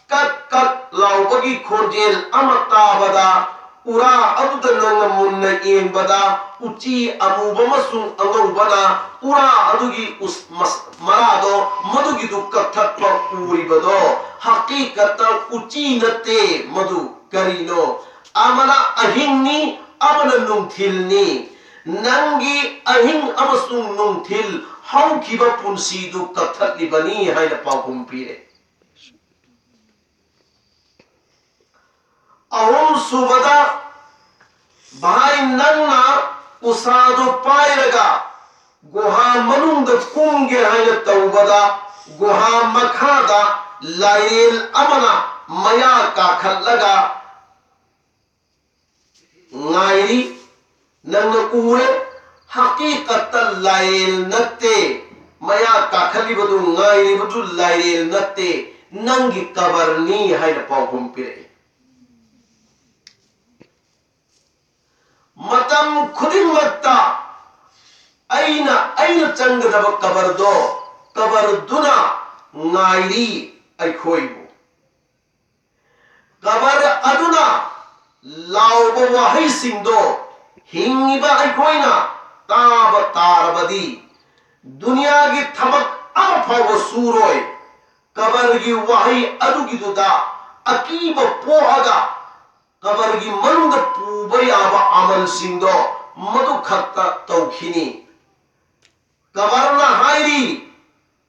ꯀꯠ ꯀꯠ ꯂꯥꯎꯕꯒꯤ ꯈꯣꯟꯖꯦꯜ ꯑꯃ ꯇꯥꯕꯗ, ꯎꯔꯥ ꯑꯗꯨꯗ ꯅꯪꯅ ꯃꯨꯟꯅ ꯌꯦꯡꯕꯗ ꯎꯆꯤ ꯑꯃꯨꯕ ꯑꯃꯁꯨꯡ ꯑꯉꯧꯕꯅ ꯎꯔꯥ ꯑꯗꯨꯒꯤ ꯎꯁ-, ꯃꯁ-, ꯃꯔꯥꯗꯣ ꯃꯗꯨꯒꯤꯗꯨ ꯀꯛꯊꯠꯄ ꯎꯔꯤꯕꯗꯣ ꯍꯀꯤꯀꯠꯇ ꯎꯆꯤ ꯅꯠꯇꯦ꯫ ꯃꯗꯨ ꯀꯔꯤꯅꯣ? ꯑꯃꯅ ꯑꯍꯤꯡꯅꯤ, ꯑꯃꯅ ꯅꯨꯡꯊꯤꯜꯅꯤ꯫ ꯅꯪꯒꯤ ꯑꯍꯤꯡ ꯑꯃꯁꯨꯡ ꯅꯨꯡꯊꯤꯜ ꯍꯧꯈꯤꯕ ꯄꯨꯟꯁꯤꯗꯨ ꯀꯛꯊꯠꯂꯤꯕꯅꯤ ꯍꯥꯏꯅ ꯄꯥꯎꯈꯨꯝ ꯄꯤꯔꯦ꯫ ꯑꯍꯨꯝꯁꯨꯕꯗ, ꯚꯥꯏ, ꯅꯪꯅ ꯎꯁꯥꯗꯨ ꯄꯥꯏꯔꯒ ꯒꯨꯍꯥ ꯃꯅꯨꯡꯗ ꯀꯨꯝꯒꯦ ꯍꯥꯏꯅ ꯇꯧꯕꯗ, ꯒꯨꯍꯥ ꯃꯈꯥꯗ ꯂꯥꯏꯔꯦꯜ ꯑꯃꯅ ꯃꯌꯥ ꯀꯥꯈꯠꯂꯒ ꯉꯥꯏꯔꯤ꯫ ꯅꯪꯅ ꯎꯔꯦ, ꯍꯀꯤꯀꯠꯇ ꯂꯥꯏꯔꯦꯜ ꯅꯠꯇꯦ꯫ ꯃꯌꯥ ꯀꯥꯈꯠꯂꯤꯕꯗꯨ ꯉꯥꯏꯔꯤꯕꯗꯨ ꯂꯥꯏꯔꯦꯜ ꯅꯠꯇꯦ, ꯅꯪꯒꯤ ꯀꯕꯔꯅꯤ ꯍꯥꯏꯅ ꯄꯥꯎꯈꯨꯝ ꯄꯤꯔꯛꯏ꯫ ꯃꯇꯝ ꯈꯨꯗꯤꯡꯃꯛꯇ ꯑꯩꯅ, ꯑꯩꯅ ꯆꯪꯒꯗꯕ ꯀꯕꯔꯗꯣ, ꯀꯕꯔꯗꯨꯅ ꯉꯥꯏꯔꯤ ꯑꯩꯈꯣꯏꯕꯨ꯫ ꯀꯕꯔ ꯑꯗꯨꯅ ꯂꯥꯎꯕ ꯋꯥꯍꯩꯁꯤꯡꯗꯣ ꯍꯤꯡꯉꯤꯕ ꯑꯩꯈꯣꯏꯅ ꯇꯥꯕ ꯇꯥꯔꯕꯗꯤ, ꯗꯨꯅꯤꯌꯥꯒꯤ ꯊꯕꯛ ꯑꯃ ꯐꯥꯎꯕ ꯁꯨꯔꯣꯏ꯫ ꯀꯕꯔꯒꯤ ꯋꯥꯍꯩ ꯑꯗꯨꯒꯤꯗꯨꯗ ꯑꯀꯤꯕ ꯄꯣꯛꯑꯒ ꯀꯕꯔꯒꯤ ꯃꯅꯨꯡꯗ ꯄꯨꯕ ꯌꯥꯕ ꯑꯃꯜꯁꯤꯡꯗꯣ ꯃꯗꯨ ꯈꯛꯇ ꯇꯧꯈꯤꯅꯤ꯫ ꯀꯕꯔꯅ ꯍꯥꯏꯔꯤ,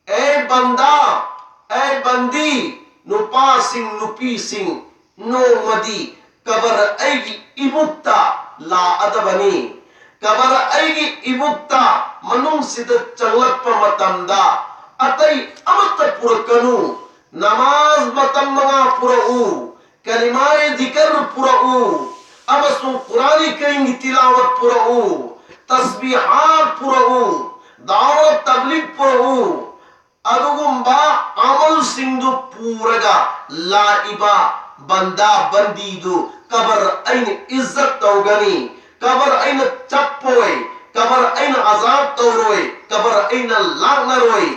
"ꯑꯦ ꯕꯟꯗꯥ, ꯑꯦ ꯕꯟꯗꯤ, ꯅꯨꯄꯥꯁꯤꯡ, ꯅꯨꯄꯤꯁꯤꯡ, ꯅꯣꯡꯃꯗꯤ ꯀꯕꯔ ꯑꯩꯒꯤ ꯏꯕꯨꯛꯇ ꯂꯥꯛꯑꯗꯕꯅꯤ꯫ ꯀꯕꯔ ꯑꯩꯒꯤ ꯏꯕꯨꯛꯇ ꯃꯅꯨꯡꯁꯤꯗ ꯆꯪꯂꯛꯄ ꯃꯇꯝꯗ ꯑꯇꯩ ꯑꯃꯠꯇ ꯄꯨꯔꯛꯀꯅꯨ꯫ ꯅꯃꯥꯖ ꯃꯇꯝ ꯃꯉꯥ ꯄꯨꯔꯛꯎ, ꯀꯂꯤꯃꯥꯏ ꯖꯤꯀꯔ ꯄꯨꯔꯛꯎ, ꯑꯃꯁꯨꯡ ꯀꯨꯔꯥꯅꯤ ꯀꯔꯤꯝꯒꯤ ꯇꯤꯂꯥꯋꯠ ꯄꯨꯔꯛꯎ, ꯇꯁꯕꯤꯍꯥꯠ ꯄꯨꯔꯛꯎ, ꯗꯥꯋꯠ ꯇꯕꯂꯤꯒ ꯄꯨꯔꯛꯎ, ꯑꯗꯨꯒꯨꯝꯕ ꯑꯃꯜꯁꯤꯡꯗꯨ ꯄꯨꯔꯒ ꯂꯥꯛꯏꯕ ꯕꯟꯗꯥ ꯕꯟꯗꯤꯗꯨ ꯀꯕꯔ ꯑꯩꯅ ꯏꯖꯠ ꯇꯧꯒꯅꯤ, ꯀꯕꯔ ꯑꯩꯅ ꯆꯞꯄꯣꯏ, ꯀꯕꯔ ꯑꯩꯅ ꯑꯖꯥꯕ ꯇꯧꯔꯣꯏ, ꯀꯕꯔ ꯑꯩꯅ ꯂꯥꯛꯅꯔꯣꯏ꯫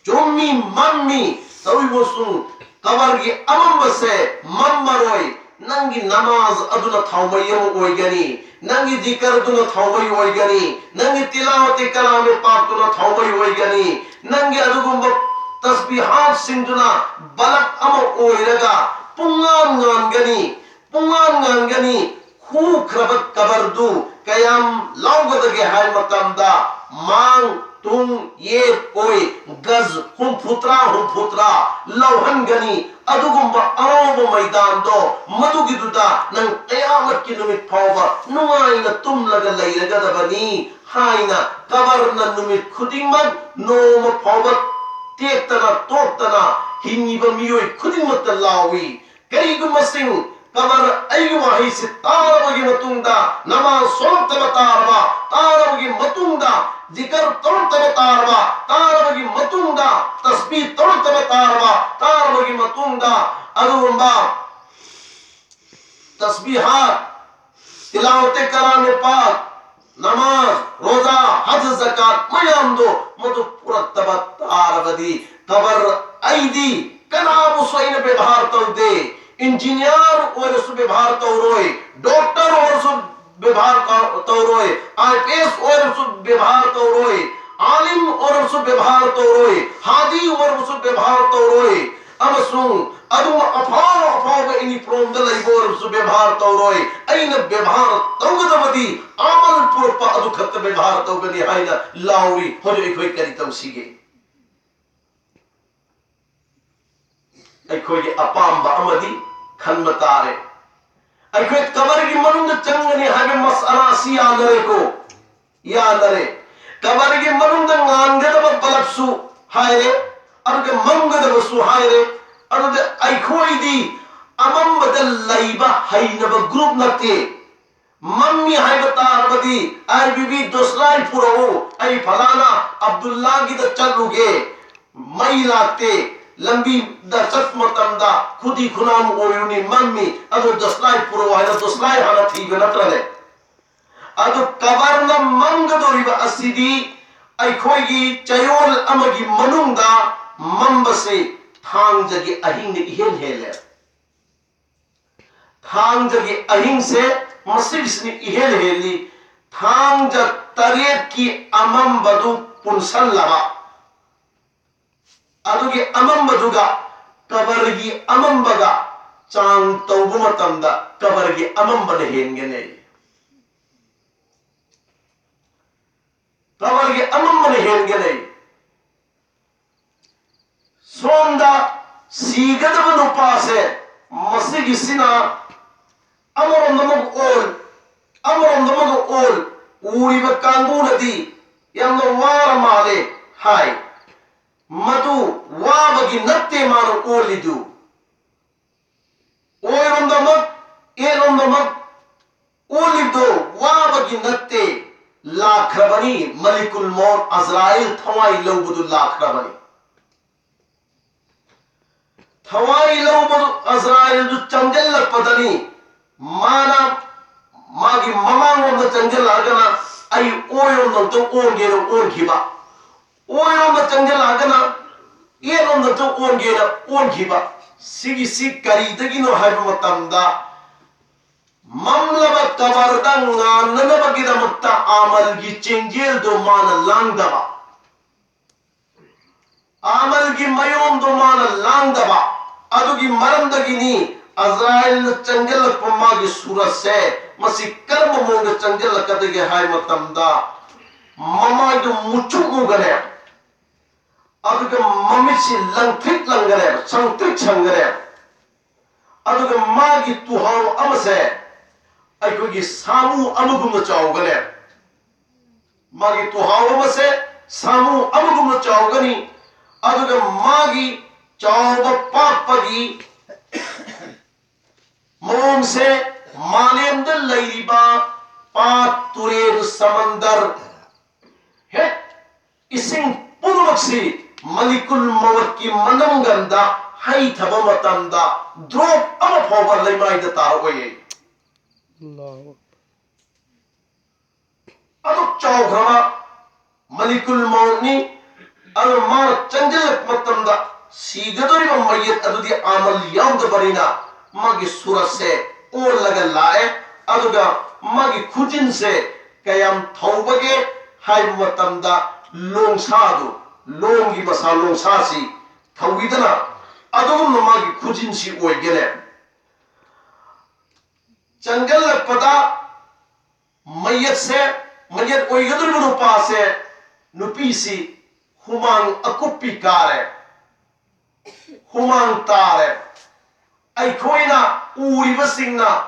ꯆꯨꯝꯃꯤ, ꯃꯝꯃꯤ, ꯇꯧꯏꯕꯁꯨ ꯀꯕꯔꯒꯤ ꯑꯃꯝꯕꯁꯦ ꯃꯝꯃꯔꯣꯏ꯫ ꯅꯪꯒꯤ ꯅꯃꯥꯖ ꯑꯗꯨꯅ ꯊꯥꯎꯃꯩ ꯑꯃ ꯑꯣꯏꯒꯅꯤ, ꯅꯪꯒꯤ ꯖꯤꯀꯔꯗꯨꯅ ꯊꯥꯎꯃꯩ ꯑꯣꯏꯒꯅꯤ, ꯅꯪꯒꯤ ꯇꯤꯂꯥꯋꯇꯦ ꯀꯂꯥꯃꯦ ꯄꯥꯛꯇꯨꯅ ꯊꯥꯎꯃꯩ ꯑꯣꯏꯒꯅꯤ, ꯅꯪꯒꯤ ꯑꯗꯨꯒꯨꯝꯕ ꯇꯁꯕꯤꯍꯥꯠꯁꯤꯡꯗꯨꯅ ꯕꯂꯕ ꯑꯃ ꯑꯣꯏꯔꯒ ꯄꯨꯡꯉꯥꯟ ꯉꯥꯟꯒꯅꯤ, ꯄꯨꯡꯉꯥꯟ ꯉꯥꯟꯒꯅꯤ꯫ ꯍꯨꯈ꯭ꯔꯕ ꯀꯕꯔꯗꯨ ꯀꯌꯥꯝ ꯂꯧꯒꯗꯒꯦ ꯍꯥꯏꯕ ꯃꯇꯝꯗ, ꯃꯥꯡ ꯇꯨꯡ ꯌꯦꯠ ꯑꯣꯏ ꯒꯖ ꯍꯨꯝꯐꯨꯇꯔꯥ, ꯍꯨꯝꯐꯨꯇꯔꯥ ꯂꯧꯍꯟꯒꯅꯤ꯫ ꯑꯗꯨꯒꯨꯝꯕ ꯑꯔꯧꯕ ꯃꯩꯗꯥꯟꯗꯣ, ꯃꯗꯨꯒꯤꯗꯨꯗ ꯅꯪ ꯀꯌꯥꯃꯠꯀꯤ ꯅꯨꯃꯤꯠ ꯐꯥꯎꯕ ꯅꯨꯡꯉꯥꯏꯅ ꯇꯨꯝꯂꯒ ꯂꯩꯔꯒꯗꯕꯅꯤ ꯍꯥꯏꯅ ꯀꯕꯔꯅ ꯅꯨꯃꯤꯠ ꯈꯨꯗꯤꯡꯃꯛ ꯅꯣꯡꯃ ꯐꯥꯎꯕ ꯇꯦꯛꯇꯅ ꯇꯣꯛꯇꯅ ꯍꯤꯡꯉꯤꯕ ꯃꯤꯑꯣꯏ ꯈꯨꯗꯤꯡꯃꯛꯇ ꯂꯥꯎꯏ꯫ ꯀꯔꯤꯒꯨꯝꯕꯁꯤꯡ ꯀꯕꯔ ꯑꯩꯒꯤ ꯋꯥꯍꯩꯁꯤ ꯇꯥꯔꯕꯒꯤ ꯃꯇꯨꯡꯗ ꯅꯃꯥꯖ ꯁꯣꯂꯛꯇꯕ ꯇꯥꯔꯕ, ꯇꯥꯔꯕꯒꯤ ꯃꯇꯨꯡꯗ ꯖꯤꯀꯔ ꯇꯧꯔꯛꯇꯕ ꯇꯥꯔꯕ, ꯇꯥꯔꯕꯒꯤ ꯃꯇꯨꯡꯗ ꯇꯁꯕꯤ ꯇꯧꯔꯛꯇꯕ ꯇꯥꯔꯕ, ꯇꯥꯔꯕꯒꯤ ꯃꯇꯨꯡꯗ ꯑꯗꯨꯒꯨꯝꯕ ꯇꯁꯕꯤꯍꯥꯠ, ꯇꯤꯂꯥꯋꯇꯦ ꯀꯂꯥꯃꯦ ꯄꯥꯛ, ꯅꯃꯥꯖ, ꯔꯣꯖꯥ, ꯍꯖ, ꯖꯀꯥꯠ ꯃꯌꯥꯝꯗꯣ ꯃꯗꯨ ꯄꯨꯔꯛꯇꯕ ꯇꯥꯔꯕꯗꯤ ꯀꯕꯔ ꯑꯩꯗꯤ ꯀꯅꯥꯕꯨꯁꯨ ꯑꯩꯅ ꯕꯦꯕꯍꯥꯔ ꯇꯧꯗꯦ꯫ ꯏꯟꯖꯤꯅꯤꯌꯥꯔ ꯑꯣꯏꯔꯁꯨ ꯕꯦꯕꯍꯥꯔ ꯇꯧꯔꯣꯏ, ꯗꯣꯛꯇꯔ ꯑꯣꯏꯔꯁꯨ ꯕꯦꯕꯍꯥꯔ ꯇꯧ-, ꯇꯧꯔꯣꯏ, ꯑꯥꯏ ꯄꯤ ꯑꯦꯁ ꯑꯣꯏꯔꯁꯨ ꯕꯦꯕꯍꯥꯔ ꯇꯧꯔꯣꯏ, ꯑꯥꯂꯤꯝ ꯑꯣꯏꯔꯁꯨ ꯕꯦꯕꯍꯥꯔ ꯇꯧꯔꯣꯏ, ꯍꯥꯗꯤ ꯑꯣꯏꯔꯕꯁꯨ ꯕꯦꯕꯍꯥꯔ ꯇꯧꯔꯣꯏ꯫ ꯑꯃꯁꯨꯡ ꯑꯗꯨꯝ ꯑꯐꯥꯎ ꯑꯐꯥꯎꯕ ꯏꯅꯤ ꯄ꯭ꯔꯣꯝꯗ ꯂꯩꯕ ꯑꯣꯏꯔꯕꯁꯨ ꯕꯦꯕꯍꯥꯔ ꯇꯧꯔꯣꯏ꯫ ꯑꯩꯅ ꯕꯦꯕꯍꯥꯔ ꯇꯧꯒꯗꯕꯗꯤ ꯑꯃꯜ ꯄꯨꯔꯛꯄ ꯑꯗꯨ ꯈꯛꯇ ꯕꯦꯕꯍꯥꯔ ꯇꯧꯒꯅꯤ ꯍꯥꯏꯅ ꯂꯥꯎꯔꯤ꯫ ꯍꯧꯖꯤꯛ ꯑꯩꯈꯣꯏ ꯀꯔꯤ ꯇꯧꯁꯤꯒꯦ? ꯑꯩꯈꯣꯏꯒꯤ ꯑꯄꯥꯝꯕ ꯑꯃꯗꯤ ꯈꯟꯕ ꯇꯥꯔꯦ꯫ ꯑꯩꯈꯣꯏ ꯀꯕꯔꯒꯤ ꯃꯅꯨꯡꯗ ꯆꯪꯒꯅꯤ ꯍꯥꯏꯕ ꯃꯁꯑꯂꯥ ꯑꯁꯤ ꯌꯥꯅꯔꯦꯀꯣ? ꯌꯥꯅꯔꯦ꯫ ꯀꯕꯔꯒꯤ ꯃꯅꯨꯡꯗ ꯉꯥꯟꯒꯗꯕ ꯕꯂꯕꯁꯨ ꯍꯥꯏꯔꯦ, ꯑꯗꯨꯒ ꯃꯝꯒꯗꯕꯁꯨ ꯍꯥꯏꯔꯦ꯫ ꯑꯗꯨꯗ ꯑꯩꯈꯣꯏꯗꯤ ꯑꯃꯝꯕꯗ ꯂꯩꯕ ꯍꯩꯅꯕ ꯒ꯭ꯔꯨꯞ ꯅꯠꯇꯦ꯫ ꯃꯝꯃꯤ ꯍꯥꯏꯕ ꯇꯥꯔꯕꯗꯤ ꯑꯥꯏ ꯕꯤ ꯕꯤ ꯗꯣꯁꯂꯥꯏ ꯄꯨꯔꯛꯎ, ꯑꯩ ꯐꯂꯥꯅ ꯑꯕꯗꯨꯜꯂꯥꯒꯤꯗ ꯆꯠꯂꯨꯒꯦ꯫ ꯃꯩ ꯂꯥꯛꯇꯦ, ꯂꯝꯕꯤꯗ ꯆꯠꯄ ꯃꯇꯝꯗ ꯈꯨꯗꯤ ꯈꯨꯅꯥꯝ ꯑꯣꯏꯔꯨꯅꯤ, ꯃꯝꯃꯤ, ꯑꯗꯨ ꯗꯁꯂꯥꯏ ꯄꯨꯔꯛꯑꯣ ꯍꯥꯏꯅ ꯗꯁꯂꯥꯏ ꯍꯥꯟꯅ ꯊꯤꯕ ꯅꯠꯇ꯭ꯔꯅꯦ? ꯑꯗꯨ ꯀꯕꯔꯅ ꯃꯝꯒꯗꯧꯔꯤꯕ ꯑꯁꯤꯗꯤ ꯑꯩꯈꯣꯏꯒꯤ ꯆꯌꯣꯜ ꯑꯃꯒꯤ ꯃꯅꯨꯡꯗ ꯃꯝꯕꯁꯤ ꯊꯥꯡꯖꯒꯤ ꯑꯍꯤꯡꯅ ꯏꯍꯦꯟ ꯍꯦꯜꯂꯦ꯫ ꯊꯥꯡꯖꯒꯤ ꯑꯍꯤꯡꯁꯦ ꯃꯁꯤꯒꯤꯁꯤꯅ ꯏꯍꯦꯟ ꯍꯦꯜꯂꯤ꯫ ꯊꯥꯡꯖ ꯇꯔꯦꯠꯀꯤ ꯑꯃꯝꯕꯗꯨ ꯄꯨꯟꯁꯜꯂꯕ, ꯑꯗꯨꯒꯤ ꯑꯃꯝꯕꯗꯨꯒ ꯀꯕꯔꯒꯤ ꯑꯃꯝꯕꯒ ꯆꯥꯡ ꯇꯧꯕ ꯃꯇꯝꯗ ꯀꯕꯔꯒꯤ ꯑꯃꯝꯕꯅ ꯍꯦꯟꯒꯅꯤ꯫ ꯀꯕꯔꯒꯤ ꯑꯃꯝꯕꯅ ꯍꯦꯟꯒꯅꯤ꯫ ꯁꯣꯝꯗ ꯁꯤꯒꯗꯕ ꯅꯨꯄꯥꯁꯦ ꯃꯁꯤꯒꯤꯁꯤꯅ ꯑꯃꯔꯣꯝꯗ ꯑꯃꯨꯛ ꯑꯣꯜ, ꯑꯃꯔꯣꯝꯗ ꯑꯃꯨꯛ ꯑꯣꯜ, ꯎꯔꯤꯕ ꯀꯥꯡꯕꯨꯅꯗꯤ ꯌꯥꯝꯅ ꯋꯥꯔ ꯃꯥꯜꯂꯦ ꯍꯥꯏ꯫ ꯃꯗꯨ ꯋꯥꯕꯒꯤ ꯅꯠꯇꯦ ꯃꯥꯅ ꯑꯣꯜꯂꯤꯗꯨ꯫ ꯑꯣꯏꯔꯣꯝꯗꯃꯛ, ꯌꯦꯠꯂꯣꯝꯗꯃꯛ ꯑꯣꯜꯂꯤꯕꯗꯣ ꯋꯥꯕꯒꯤ ꯅꯠꯇꯦ, ꯂꯥꯛꯈ꯭ꯔꯕꯅꯤ꯫ ꯃꯂꯤꯀꯨꯜ ꯃꯧꯠ ꯑꯖꯔꯥꯏꯜ ꯊꯋꯥꯏ ꯂꯧꯕꯗꯨ ꯂꯥꯛꯈ꯭ꯔꯕꯅꯤ꯫ ꯊꯋꯥꯏ ꯂꯧꯕꯗꯨ ꯑꯖꯔꯥꯏꯜꯗꯨ ꯆꯪꯁꯤꯜꯂꯛꯄꯗꯅꯤ ꯃꯥꯅ ꯃꯥꯒꯤ ꯃꯃꯥꯡꯂꯣꯝꯗ ꯆꯪꯁꯤꯜꯂꯛꯑꯒꯅ ꯑꯩ ꯑꯣꯏꯔꯣꯝꯗ ꯑꯝꯇ ꯑꯣꯟꯒꯦꯅ ꯑꯣꯟꯈꯤꯕ, ꯑꯣꯏꯔꯣꯝꯗ ꯆꯪꯁꯤꯜꯂꯛꯑꯒꯅ ꯌꯦꯠꯂꯣꯝꯗ ꯑꯝꯇ ꯑꯣꯟꯒꯦꯅ ꯑꯣꯟꯈꯤꯕ꯫ ꯁꯤꯒꯤꯁꯤ ꯀꯔꯤꯗꯒꯤꯅꯣ ꯍꯥꯏꯕ ꯃꯇꯝꯗ ꯃꯝꯂꯕ ꯀꯕꯔꯗ ꯉꯥꯟꯅꯅꯕꯒꯤꯗꯃꯛꯇ ꯑꯃꯜꯒꯤ ꯆꯦꯡꯖꯦꯜꯗꯣ ꯃꯥꯅ ꯂꯥꯡꯗꯕ, ꯑꯃꯜꯒꯤ ꯃꯌꯣꯝꯗꯣ ꯃꯥꯅ ꯂꯥꯡꯗꯕ ꯑꯗꯨꯒꯤ ꯃꯔꯝꯗꯒꯤꯅꯤ ꯑꯖꯔꯥꯏꯜꯅ ꯆꯪꯁꯤꯜꯂꯛꯄ ꯃꯥꯒꯤ ꯁꯨꯔꯠꯁꯦ꯫ ꯃꯁꯤ ꯀꯔꯝꯕ ꯃꯑꯣꯡꯗ ꯆꯪꯁꯤꯜꯂꯛꯀꯗꯒꯦ ꯍꯥꯏꯕ ꯃꯇꯝꯗ ꯃꯃꯥꯏꯗꯨ ꯃꯨꯆꯨꯛ ꯃꯨꯒꯅꯦ, ꯑꯗꯨꯒ ꯃꯃꯤꯠꯁꯤ ꯂꯪꯇ꯭ꯔꯤꯛ ꯂꯪꯒꯅꯦꯕ, ꯁꯪꯇ꯭ꯔꯤꯛ ꯁꯪꯒꯅꯦꯕ꯫ ꯑꯗꯨꯒ ꯃꯥꯒꯤ ꯇꯨꯍꯥꯎ ꯑꯃꯁꯦ ꯑꯩꯈꯣꯏꯒꯤ ꯁꯥꯃꯨ ꯑꯃꯒꯨꯝꯅ ꯆꯥꯎꯒꯅꯦ꯫ ꯃꯥꯒꯤ ꯇꯨꯍꯥꯎ ꯑꯃꯁꯦ ꯁꯥꯃꯨ ꯑꯃꯒꯨꯝꯅ ꯆꯥꯎꯒꯅꯤ꯫ ꯑꯗꯨꯒ ꯃꯥꯒꯤ ꯆꯥꯎꯕ ꯄꯥꯛꯄꯒꯤ ꯃꯑꯣꯡꯁꯦ ꯃꯥꯂꯦꯝꯗ ꯂꯩꯔꯤꯕ ꯄꯥꯠ, ꯇꯨꯔꯦꯜ, ꯁꯃꯟꯗꯔ, ꯍꯦꯛ ꯏꯁꯤꯡ ꯄꯨꯝꯅꯃꯛꯁꯤ ꯃꯂꯤꯀꯨꯜ ꯃꯧꯠꯀꯤ ꯃꯅꯝꯒꯟꯗ ꯍꯩꯊꯕ ꯃꯇꯝꯗ drop ꯑꯃ ꯐꯥꯎꯕ ꯂꯩꯃꯥꯏꯗ ꯇꯥꯔꯛꯑꯣꯏꯌꯦ꯫ ꯑꯗꯨꯛ ꯆꯥꯎꯈ꯭ꯔꯕ ꯃꯂꯤꯀꯨꯜ ꯃꯧꯠꯅꯤ꯫ ꯑꯗꯨ ꯃꯥꯅ ꯆꯪꯁꯤꯜꯂꯛꯄ ꯃꯇꯝꯗ ꯁꯤꯒꯗꯧꯔꯤꯕ ꯃꯌꯦꯛ ꯑꯗꯨꯗꯤ ꯑꯃꯜ ꯌꯥꯎꯗꯕꯅꯤꯅ ꯃꯥꯒꯤ ꯁꯨꯔꯠꯁꯦ ꯑꯣꯜꯂꯒ ꯂꯥꯛꯑꯦ꯫ ꯑꯗꯨꯒ ꯃꯥꯒꯤ ꯈꯨꯖꯤꯟꯁꯦ ꯀꯌꯥꯝ ꯊꯧꯕꯒꯦ ꯍꯥꯏꯕ ꯃꯇꯝꯗ ꯂꯣꯡꯁꯥꯗꯨ, ꯂꯣꯡꯒꯤ ꯃꯁꯥ ꯂꯣꯡꯁꯥꯁꯤ ꯊꯧꯋꯤꯗꯅ, ꯑꯗꯨꯒꯨꯝꯅ ꯃꯥꯒꯤ ꯈꯨꯖꯤꯟꯁꯤ ꯑꯣꯏꯒꯅꯦ꯫ ꯆꯪꯁꯤꯜꯂꯛꯄꯗ ꯃꯌꯦꯛꯁꯦ, ꯃꯌꯦꯛ ꯑꯣꯏꯒꯗꯧꯔꯤꯕ ꯅꯨꯄꯥꯁꯦ, ꯅꯨꯄꯤꯁꯤ ꯍꯨꯃꯥꯡ ꯑꯀꯨꯞꯄꯤ ꯀꯥꯔꯦ, ꯍꯨꯃꯥꯡ ꯇꯥꯔꯦ꯫ ꯑꯩꯈꯣꯏꯅ ꯎꯔꯤꯕꯁꯤꯡꯅ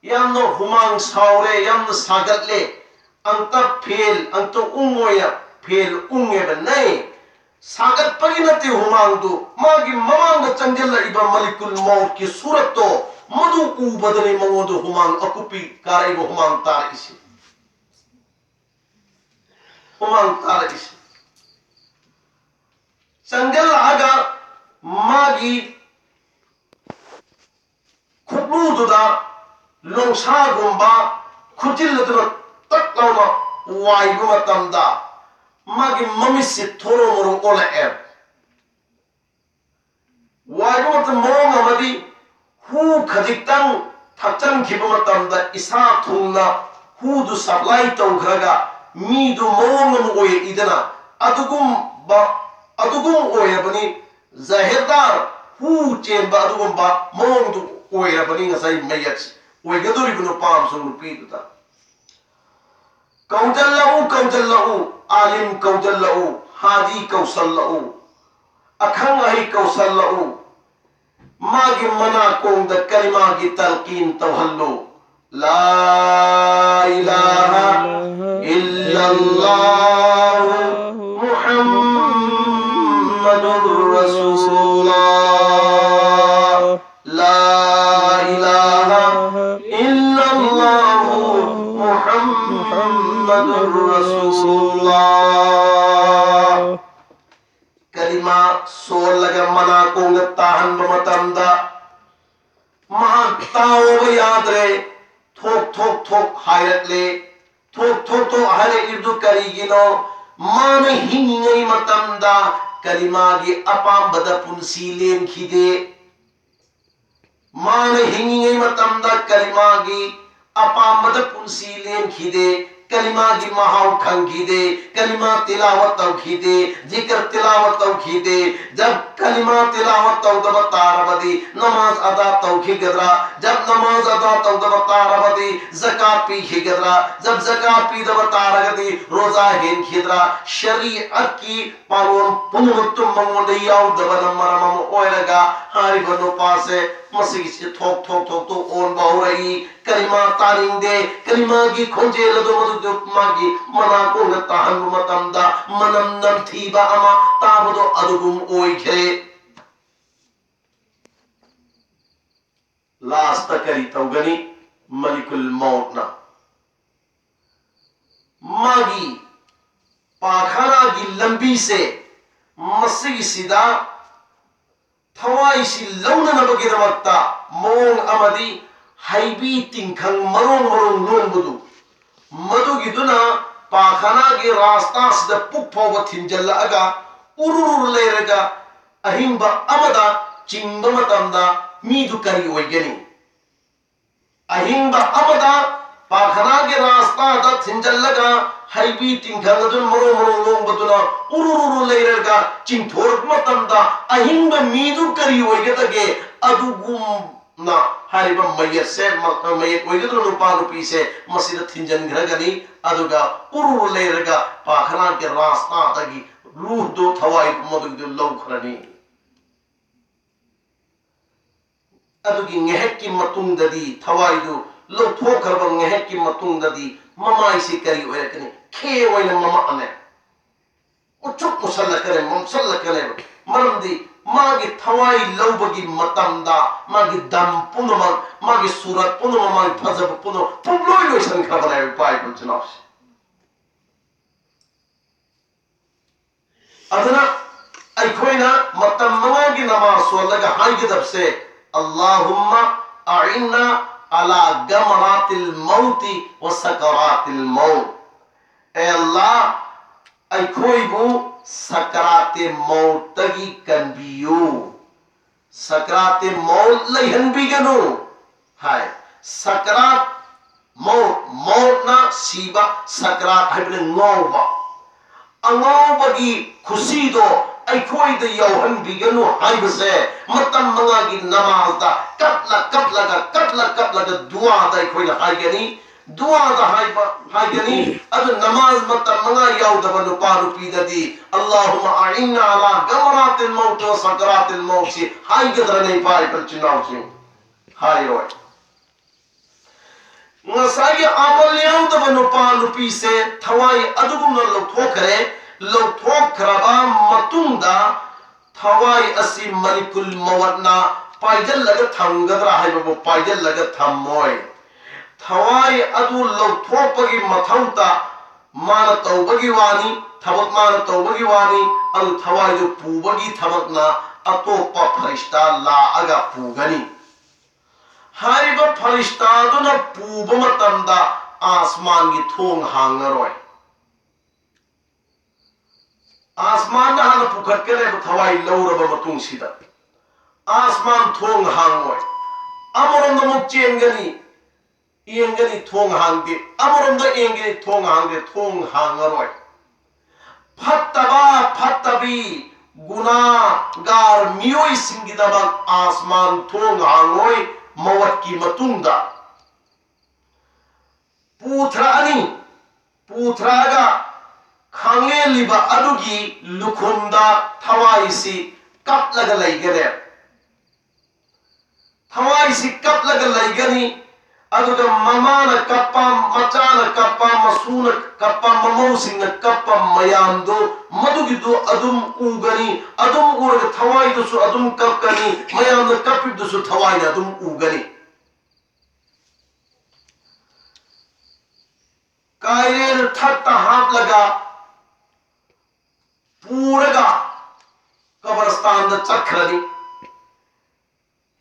ꯌꯥꯝꯅ ꯍꯨꯃꯥꯡ ꯁꯥꯎꯔꯦ, ꯌꯥꯝꯅ ꯁꯥꯒꯠꯂꯦ, ꯑꯝꯇ ꯐꯦꯜ, ꯑꯝꯇ ꯎꯪꯉꯣꯏꯅ ꯐꯦꯜ ꯎꯪꯉꯦꯕ ꯅꯩ꯫ ꯁꯥꯒꯠꯄꯒꯤ ꯅꯠꯇꯦ ꯍꯨꯃꯥꯡꯗꯨ, ꯃꯥꯒꯤ ꯃꯃꯥꯡꯗ ꯆꯪꯁꯤꯜꯂꯛꯏꯕ ꯃꯂꯤꯀꯨꯜ ꯃꯧꯠꯀꯤ ꯁꯨꯔꯠꯇꯣ, ꯃꯗꯨ ꯎꯕꯗꯅꯤ ꯃꯉꯣꯟꯗ ꯍꯨꯃꯥꯡ ꯑꯀꯨꯞꯄꯤ ꯀꯥꯔꯛꯏꯕ, ꯍꯨꯃꯥꯡ ꯇꯥꯔꯛꯏꯁꯤ꯫ ꯍꯨꯃꯥꯡ ꯇꯥꯔꯛꯏꯁꯤ꯫ ꯆꯪꯁꯤꯜꯂꯛꯑꯒ ꯃꯥꯒꯤ ꯈꯨꯠꯂꯨꯗꯨꯗ ꯂꯣꯡꯁꯥꯒꯨꯝꯕ ꯈꯨꯖꯤꯜ ꯑꯗꯨꯅ ꯇꯛ ꯂꯥꯎꯅ ꯋꯥꯏꯕ ꯃꯇꯝꯗ ꯃꯥꯒꯤ ꯃꯃꯤꯠꯁꯤ ꯊꯣꯔꯣ ꯃꯣꯔꯣ ꯑꯣꯜꯂꯛꯑꯦ꯫ ꯋꯥꯏꯕ ꯃꯇꯝ ꯃꯑꯣꯡ ꯑꯃꯗꯤ ꯍꯨ ꯈꯖꯤꯛꯇꯪ ꯊꯛꯆꯟꯈꯤꯕ ꯃꯇꯝꯗ ꯏꯁꯥ ꯊꯨꯡꯅ ꯍꯨꯗꯨ supply ꯇꯧꯈ꯭ꯔꯒ ꯃꯤꯗꯨ ꯃꯑꯣꯡ ꯑꯃ ꯑꯣꯏꯔꯛꯏꯗꯅ, ꯑꯗꯨꯒꯨꯝꯕ, ꯑꯗꯨꯒꯨꯝ ꯑꯣꯏꯔꯕꯅꯤ꯫ ꯖꯍꯦꯗꯥꯔ ꯍꯨ ꯆꯦꯟꯕ ꯑꯗꯨꯒꯨꯝꯕ ꯃꯑꯣꯡꯗꯨ ꯑꯣꯏꯔꯕꯅꯤ ꯉꯁꯥꯏ ꯃꯌꯦꯛꯁꯤ ꯑꯣꯏꯒꯗꯧꯔꯤꯕ ꯅꯨꯄꯥ ꯑꯃꯁꯨꯡ ꯅꯨꯄꯤꯗꯨꯗ꯫ ꯀꯧꯁꯜꯂꯛꯎ, ꯀꯧꯁꯜꯂꯛꯎ, ꯑꯥꯂꯤꯝ ꯀꯧꯁꯜꯂꯛꯎ, ꯍꯥꯗꯤ ꯀꯧꯁꯜꯂꯛꯎ, ꯑꯈꯪ ꯑꯍꯩ ꯀꯧꯁꯜꯂꯛꯎ, ꯃꯥꯒꯤ ꯃꯅꯥꯀꯣꯡꯗ ꯀꯂꯤꯃꯥꯒꯤ ꯇꯜꯀꯤꯟ ꯇꯧꯍꯜꯂꯨ꯫ لا إله إلا الله محمد رسول الله. لا إله إلا الله محمد رسول الله. ꯀꯂꯤꯃꯥ ꯁꯣꯜꯂꯒ ꯃꯅꯥꯀꯣꯡꯗ ꯇꯥꯍꯟꯕ ꯃꯇꯝꯗ ꯃꯍꯥꯛ ꯇꯥꯎꯕ ꯌꯥꯗ꯭ꯔꯦ꯫ ꯊꯣꯛ ꯊꯣꯛ ꯊꯣꯛ ꯍꯥꯏꯔꯛꯂꯦ꯫ ꯊꯣꯛ ꯊꯣꯛ ꯊꯣꯛ ꯍꯥꯏꯔꯛꯂꯤꯕꯗꯨ ꯀꯔꯤꯒꯤꯅꯣ? ꯃꯥꯅ ꯍꯤꯡꯉꯤꯉꯩ ꯃꯇꯝꯗ ꯀꯂꯤꯃꯥꯒꯤ ꯑꯄꯥꯝꯕꯗ ꯄꯨꯟꯁꯤ ꯂꯦꯟꯈꯤꯗꯦ꯫ ꯃꯥꯅ ꯍꯤꯡꯉꯤꯉꯩ ꯃꯇꯝꯗ ꯀꯂꯤꯃꯥꯒꯤ ꯑꯄꯥꯝꯕꯗ ꯄꯨꯟꯁꯤ ꯂꯦꯟꯈꯤꯗꯦ꯫ ꯀꯂꯤꯃꯥꯒꯤ ꯃꯍꯥꯎ ꯈꯪꯈꯤꯗꯦ꯫ ꯀꯂꯤꯃꯥ ꯇꯤꯂꯥꯋꯠ ꯇꯧꯈꯤꯗꯦ꯫ ꯖꯤꯀꯔ ꯇꯤꯂꯥꯋꯠ ꯇꯧꯈꯤꯗꯦ꯫ ꯖꯕ ꯀꯂꯤꯃꯥ ꯇꯤꯂꯥꯋꯠ ꯇꯧꯗꯕ ꯇꯥꯔꯕꯗꯤ ꯅꯃꯥꯖ ꯑꯗꯥ ꯇꯧꯈꯤꯒꯗ꯭ꯔꯥ? ꯖꯕ ꯅꯃꯥꯖ ꯑꯗꯥ ꯇꯧꯗꯕ ꯇꯥꯔꯕꯗꯤ ꯖꯀꯥꯠ ꯄꯤꯈꯤꯒꯗ꯭ꯔꯥ? ꯖꯕ ꯖꯀꯥꯠ ꯄꯤꯗꯕ ꯇꯥꯔꯒꯗꯤ ꯔꯣꯖꯥ ꯍꯦꯟꯈꯤꯗ꯭ꯔꯥ? ꯁꯔꯤꯑꯠꯀꯤ ꯄꯥꯂꯣꯟ ꯄꯨꯝꯅꯃꯛꯇꯨ ꯃꯉꯣꯟꯗ ꯌꯥꯎꯗꯕꯅ ꯃꯔꯝ ꯑꯃ ꯑꯣꯏꯔꯒ ꯍꯥꯏꯔꯤꯕ ꯅꯨꯄꯥꯁꯦ ꯃꯁꯤꯒꯤꯁꯤ ꯊꯣꯛ ꯊꯣꯛ ꯊꯣꯛ ꯊꯣꯛ ꯑꯣꯟꯕ ꯍꯧꯔꯛꯏ꯫ ꯀꯂꯤꯃꯥ ꯇꯥꯅꯤꯡꯗꯦ꯫ ꯀꯂꯤꯃꯥꯒꯤ ꯈꯣꯟꯖꯦꯜ ꯑꯗꯨ ꯃꯗꯨꯗꯨ ꯃꯥꯒꯤ ꯃꯅꯥꯀꯣꯡꯗ ꯇꯥꯍꯟꯕ ꯃꯇꯝꯗ ꯃꯅꯝ ꯅꯝꯊꯤꯕ ꯑꯃ ꯇꯥꯕꯗꯣ ꯑꯗꯨꯒꯨꯝ ꯑꯣꯏꯈ꯭ꯔꯦ꯫ ꯂꯥꯁꯇ ꯀꯔꯤ ꯇꯧꯒꯅꯤ? ꯃꯂꯤꯀꯨꯜ ꯃꯧꯠꯅ ꯃꯥꯒꯤ ꯄꯥꯈꯥꯅꯥꯒꯤ ꯂꯝꯕꯤꯁꯦ ꯃꯁꯤꯒꯤꯁꯤꯗ ꯊꯋꯥꯏꯁꯤ ꯂꯧꯅꯅꯕꯒꯤꯗꯃꯛꯇ ꯃꯑꯣꯡ ꯑꯃꯗꯤ ꯍꯩꯕꯤ ꯇꯤꯡꯈꯪ ꯃꯔꯣꯡ ꯃꯔꯣꯡ ꯂꯣꯡꯕꯗꯨ, ꯃꯗꯨꯒꯤꯗꯨꯅ ꯄꯥꯈꯥꯅꯥꯒꯤ ꯔꯥꯁꯇꯥꯁꯤꯗ ꯄꯨꯛ ꯐꯥꯎꯕ ꯊꯤꯟꯖꯜꯂꯛꯑꯒ ꯎꯔꯨꯔꯨ ꯂꯩꯔꯒ ꯑꯍꯤꯡꯕ ꯑꯃꯗ ꯆꯤꯡꯕ ꯃꯇꯝꯗ ꯃꯤꯗꯨ ꯀꯔꯤ ꯑꯣꯏꯒꯅꯤ? ꯑꯍꯤꯡꯕ ꯑꯃꯗ ꯄꯥꯈꯅꯥꯒꯤ ꯔꯥꯁꯇꯥꯗ ꯊꯤꯟꯖꯜꯂꯒ ꯍꯩꯕꯤ ꯇꯤꯡꯈꯪ ꯑꯗꯨꯅ ꯃꯔꯣ ꯃꯔꯣ ꯂꯣꯡꯕꯗꯨꯅ ꯎꯔꯨꯔꯨꯔꯨ ꯂꯩꯔꯒ ꯆꯤꯡꯊꯣꯔꯛꯄ ꯃꯇꯝꯗ ꯑꯍꯤꯡꯕ ꯃꯤꯗꯨ ꯀꯔꯤ ꯑꯣꯏꯒꯗꯒꯦ? ꯑꯗꯨꯒꯨꯝꯅ ꯍꯥꯏꯔꯤꯕ ꯃꯌꯦꯠꯁꯦ, ꯃ-, ꯃꯌꯦꯠ ꯑꯣꯏꯒꯗꯧꯔꯤꯕ ꯅꯨꯄꯥ ꯅꯨꯄꯤꯁꯦ ꯃꯁꯤꯗ ꯊꯤꯟꯖꯤꯟꯈ꯭ꯔꯒꯅꯤ꯫ ꯑꯗꯨꯒ ꯎꯔꯨꯔꯨ ꯂꯩꯔꯒ ꯄꯥꯈꯅꯥꯒꯤ ꯔꯥꯁꯇꯥꯗꯒꯤ ꯔꯨꯍꯗꯨ, ꯊꯋꯥꯏꯗꯨ ꯃꯗꯨꯒꯤꯗꯨ ꯂꯧꯈ꯭ꯔꯅꯤ꯫ ꯑꯗꯨꯒꯤ ꯉꯥꯏꯍꯥꯛꯀꯤ ꯃꯇꯨꯡꯗꯗꯤ, ꯊꯋꯥꯏꯗꯨ ꯂꯧꯊꯣꯛꯈ꯭ꯔꯕ ꯉꯥꯏꯍꯥꯛꯀꯤ ꯃꯇꯨꯡꯗꯗꯤ ꯃꯃꯥꯏꯁꯤ ꯀꯔꯤ ꯑꯣꯏꯔꯛꯀꯅꯤ? ꯈꯦ ꯑꯣꯏꯅ ꯃꯝꯃꯛꯑꯅꯦ꯫ ꯃꯨꯁꯨꯛ ꯃꯨꯁꯜꯂꯛꯀꯅꯦ, ꯃꯝꯁꯜꯂꯛꯀꯅꯦꯕ꯫ ꯃꯔꯝꯗꯤ ꯃꯥꯒꯤ ꯊꯋꯥꯏ ꯂꯧꯕꯒꯤ ꯃꯇꯝꯗ ꯃꯥꯒꯤ ꯗꯝ ꯄꯨꯝꯅꯃꯛ, ꯃꯥꯒꯤ ꯁꯨꯔꯠ ꯄꯨꯝꯅꯃꯛ, ꯃꯥꯒꯤ ꯐꯖꯕ ꯄꯨꯝꯅꯃꯛ ꯄꯨꯝꯂꯣꯏ ꯂꯣꯏꯁꯤꯟꯈ꯭ꯔꯕꯅꯦꯕ, ꯏꯄꯥ ꯏꯄꯨ ꯏꯆꯤꯟ ꯏꯅꯥꯎꯁꯦ꯫ ꯑꯗꯨꯅ ꯑꯩꯈꯣꯏꯅ ꯃꯇꯝ ꯃꯉꯥꯒꯤ ꯅꯃꯥꯖ ꯁꯣꯜꯂꯒ ꯍꯥꯏꯒꯗꯕꯁꯦ, "اللهم أعنا على غمرات الموت وسكرات الموت"꯫ ꯑꯦ ꯑꯜꯂꯥ, ꯑꯩꯈꯣꯏꯕꯨ ꯁꯀꯔꯥꯇꯦ ꯃꯧꯠꯇꯒꯤ ꯀꯟꯕꯤꯌꯨ, ꯁꯀꯔꯥꯇꯦ ꯃꯧꯠ ꯂꯩꯍꯟꯕꯤꯒꯅꯨ ꯍꯥꯏ꯫ ꯁꯀꯔꯥꯠ, ꯃꯧꯠ, ꯃꯧꯠꯅ ꯁꯤꯕ, ꯁꯀꯔꯥꯠ ꯍꯥꯏꯕꯅ ꯉꯥꯎꯕ꯫ ꯑꯉꯥꯎꯕꯒꯤ ꯈꯨꯁꯤꯗꯣ ꯑꯩꯈꯣꯏꯗ ꯌꯧꯍꯟꯕꯤꯒꯅꯨ ꯍꯥꯏꯕꯁꯦ ꯃꯇꯝ ꯃꯉꯥꯒꯤ ꯅꯃꯥꯖꯗ ꯀꯞꯂ ꯀꯞꯂꯒ, ꯀꯞꯂ ꯀꯞꯂꯒ ꯗꯨꯋꯥꯗ ꯑꯩꯈꯣꯏꯅ ꯍꯥꯏꯒꯅꯤ꯫ ꯗꯨꯋꯥꯗ ꯍꯥꯏꯕ ꯍꯥꯏꯒꯅꯤ꯫ ꯑꯗꯨ ꯅꯃꯥꯖ ꯃꯇꯝ ꯃꯉꯥ ꯌꯥꯎꯗꯕ ꯅꯨꯄꯥ ꯅꯨꯄꯤꯗꯗꯤ "اللهم أعنا على غمرات الموت وسكرات الموت" ꯁꯤ ꯍꯥꯏꯒꯗ꯭ꯔꯅꯦ, ꯏꯄꯥ ꯏꯆꯤꯟ ꯏꯅꯥꯎꯁꯤꯡ? ꯍꯥꯏꯔꯣꯏ꯫ ꯉꯁꯥꯏꯒꯤ ꯑꯃꯜ ꯌꯥꯎꯗꯕ ꯅꯨꯄꯥ ꯅꯨꯄꯤꯁꯦ ꯊꯋꯥꯏ ꯑꯗꯨꯒꯨꯝꯅ ꯂꯧꯊꯣꯛꯈ꯭ꯔꯦ꯫ ꯂꯧꯊꯣꯛꯈ꯭ꯔꯕ ꯃꯇꯨꯡꯗ ꯊꯋꯥꯏ ꯑꯁꯤ ꯃꯂꯤꯀꯨꯜ ꯃꯧꯠꯅ ꯄꯥꯏꯖꯜꯂꯒ ꯊꯝꯒꯗ꯭ꯔꯥ ꯍꯥꯏꯕꯕꯨ ꯄꯥꯏꯖꯜꯂꯒ ꯊꯝꯃꯣꯏ꯫ ꯊꯋꯥꯏ ꯑꯗꯨ ꯂꯧꯊꯣꯛꯄꯒꯤ ꯃꯊꯧꯇ ꯃꯥꯅ ꯇꯧꯕꯒꯤ ꯋꯥꯅꯤ, ꯊꯕꯛ ꯃꯥꯅ ꯇꯧꯕꯒꯤ ꯋꯥꯅꯤ꯫ ꯑꯗꯨ ꯊꯋꯥꯏꯗꯨ ꯄꯨꯕꯒꯤ ꯊꯕꯛꯅ ꯑꯇꯣꯞꯄ ꯐꯔꯤꯁꯇꯥ ꯂꯥꯛꯑꯒ ꯄꯨꯒꯅꯤ꯫ ꯍꯥꯏꯔꯤꯕ ꯐꯔꯤꯁꯇꯥꯗꯨꯅ ꯄꯨꯕ ꯃꯇꯝꯗ ꯑꯥꯁꯃꯥꯟꯒꯤ ꯊꯣꯡ ꯍꯥꯡꯉꯔꯣꯏ꯫ ꯑꯥꯁꯃꯥꯟꯗ ꯍꯥꯟꯅ ꯄꯨꯈꯠꯀꯅꯦꯕ ꯊꯋꯥꯏ ꯂꯧꯔꯕ ꯃꯇꯨꯡꯁꯤꯗ꯫ ꯑꯥꯁꯃꯥꯟ ꯊꯣꯡ ꯍꯥꯡꯉꯣꯏ꯫ ꯑꯃꯔꯣꯝꯗ ꯑꯃꯨꯛ ꯆꯦꯟꯒꯅꯤ, ꯌꯦꯡꯒꯅꯤ, ꯊꯣꯡ ꯍꯥꯡꯗꯦ꯫ ꯑꯃꯔꯣꯝꯗ ꯌꯦꯡꯒꯅꯤ, ꯊꯣꯡ ꯍꯥꯡꯗꯦ, ꯊꯣꯡ ꯍꯥꯡꯉꯔꯣꯏ꯫ ꯐꯠꯇꯕ, ꯐꯠꯇꯕꯤ, ꯒꯨꯅꯥꯒꯥꯔ ꯃꯤꯑꯣꯏꯁꯤꯡꯒꯤꯗꯃꯛ ꯑꯥꯁꯃꯥꯟ ꯊꯣꯡ ꯍꯥꯡꯉꯣꯏ ꯃꯧꯠꯀꯤ ꯃꯇꯨꯡꯗ꯫ ꯄꯨꯊꯔꯛꯑꯅꯤ꯫ ꯄꯨꯊꯔꯛꯑꯒ ꯈꯥꯡꯂꯦꯜꯂꯤꯕ ꯑꯗꯨꯒꯤ ꯂꯨꯈꯨꯝꯗ ꯊꯋꯥꯏꯁꯤ ꯀꯞꯂꯒ ꯂꯩꯒꯅꯦ꯫ ꯊꯋꯥꯏꯁꯤ ꯀꯞꯂꯒ ꯂꯩꯒꯅꯤ꯫ ꯑꯗꯨꯒ ꯃꯃꯥꯅ ꯀꯞꯄ, ꯃꯆꯥꯅ ꯀꯞꯄ, ꯃꯁꯨꯅ ꯀꯞꯄ, ꯃꯃꯧꯁꯤꯡꯅ ꯀꯞꯄ ꯃꯌꯥꯝꯗꯨ, ꯃꯗꯨꯒꯤꯗꯨ ꯑꯗꯨꯝ ꯎꯒꯅꯤ꯫ ꯑꯗꯨꯝ ꯎꯔꯒ ꯊꯋꯥꯏꯗꯨꯁꯨ ꯑꯗꯨꯝ ꯀꯞꯀꯅꯤ꯫ ꯃꯌꯥꯝꯅ ꯀꯞꯄꯤꯕꯗꯨꯁꯨ ꯊꯋꯥꯏꯅ ꯑꯗꯨꯝ ꯎꯒꯅꯤ꯫ ꯀꯥꯏꯔꯦꯜ ꯊꯛꯇ ꯍꯥꯞꯂꯒ ꯄꯨꯔꯒ ꯀꯕꯔꯁꯇꯥꯟꯗ ꯆꯠꯈ꯭ꯔꯅꯤ꯫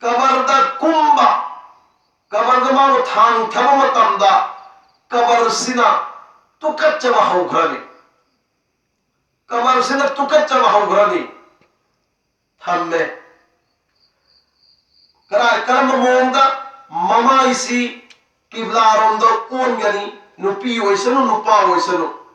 ꯀꯕꯔꯗ ꯀꯨꯝꯕ, ꯀꯕꯔꯗ ꯃꯥꯕꯨ ꯊꯥꯡꯊꯕ ꯃꯇꯝꯗ ꯀꯕꯔꯁꯤꯅ ꯇꯨꯀꯠꯆꯕ ꯍꯧꯈ꯭ꯔꯅꯤ꯫ ꯀꯕꯔꯁꯤꯅ ꯇꯨꯀꯠꯆꯕ ꯍꯧꯈ꯭ꯔꯅꯤ꯫ ꯊꯝꯃꯦ꯫ ꯀꯔꯥꯏ, ꯀꯔꯝꯕ ꯃꯑꯣꯡꯗ? ꯃꯃꯥꯏꯁꯤ ꯀꯤꯕ꯭ꯂꯥꯔꯣꯝꯗ ꯑꯣꯟꯒꯅꯤ, ꯅꯨꯄꯤ ꯑꯣꯏꯁꯅꯨ, ꯅꯨꯄꯥ ꯑꯣꯏꯁꯅꯨ꯫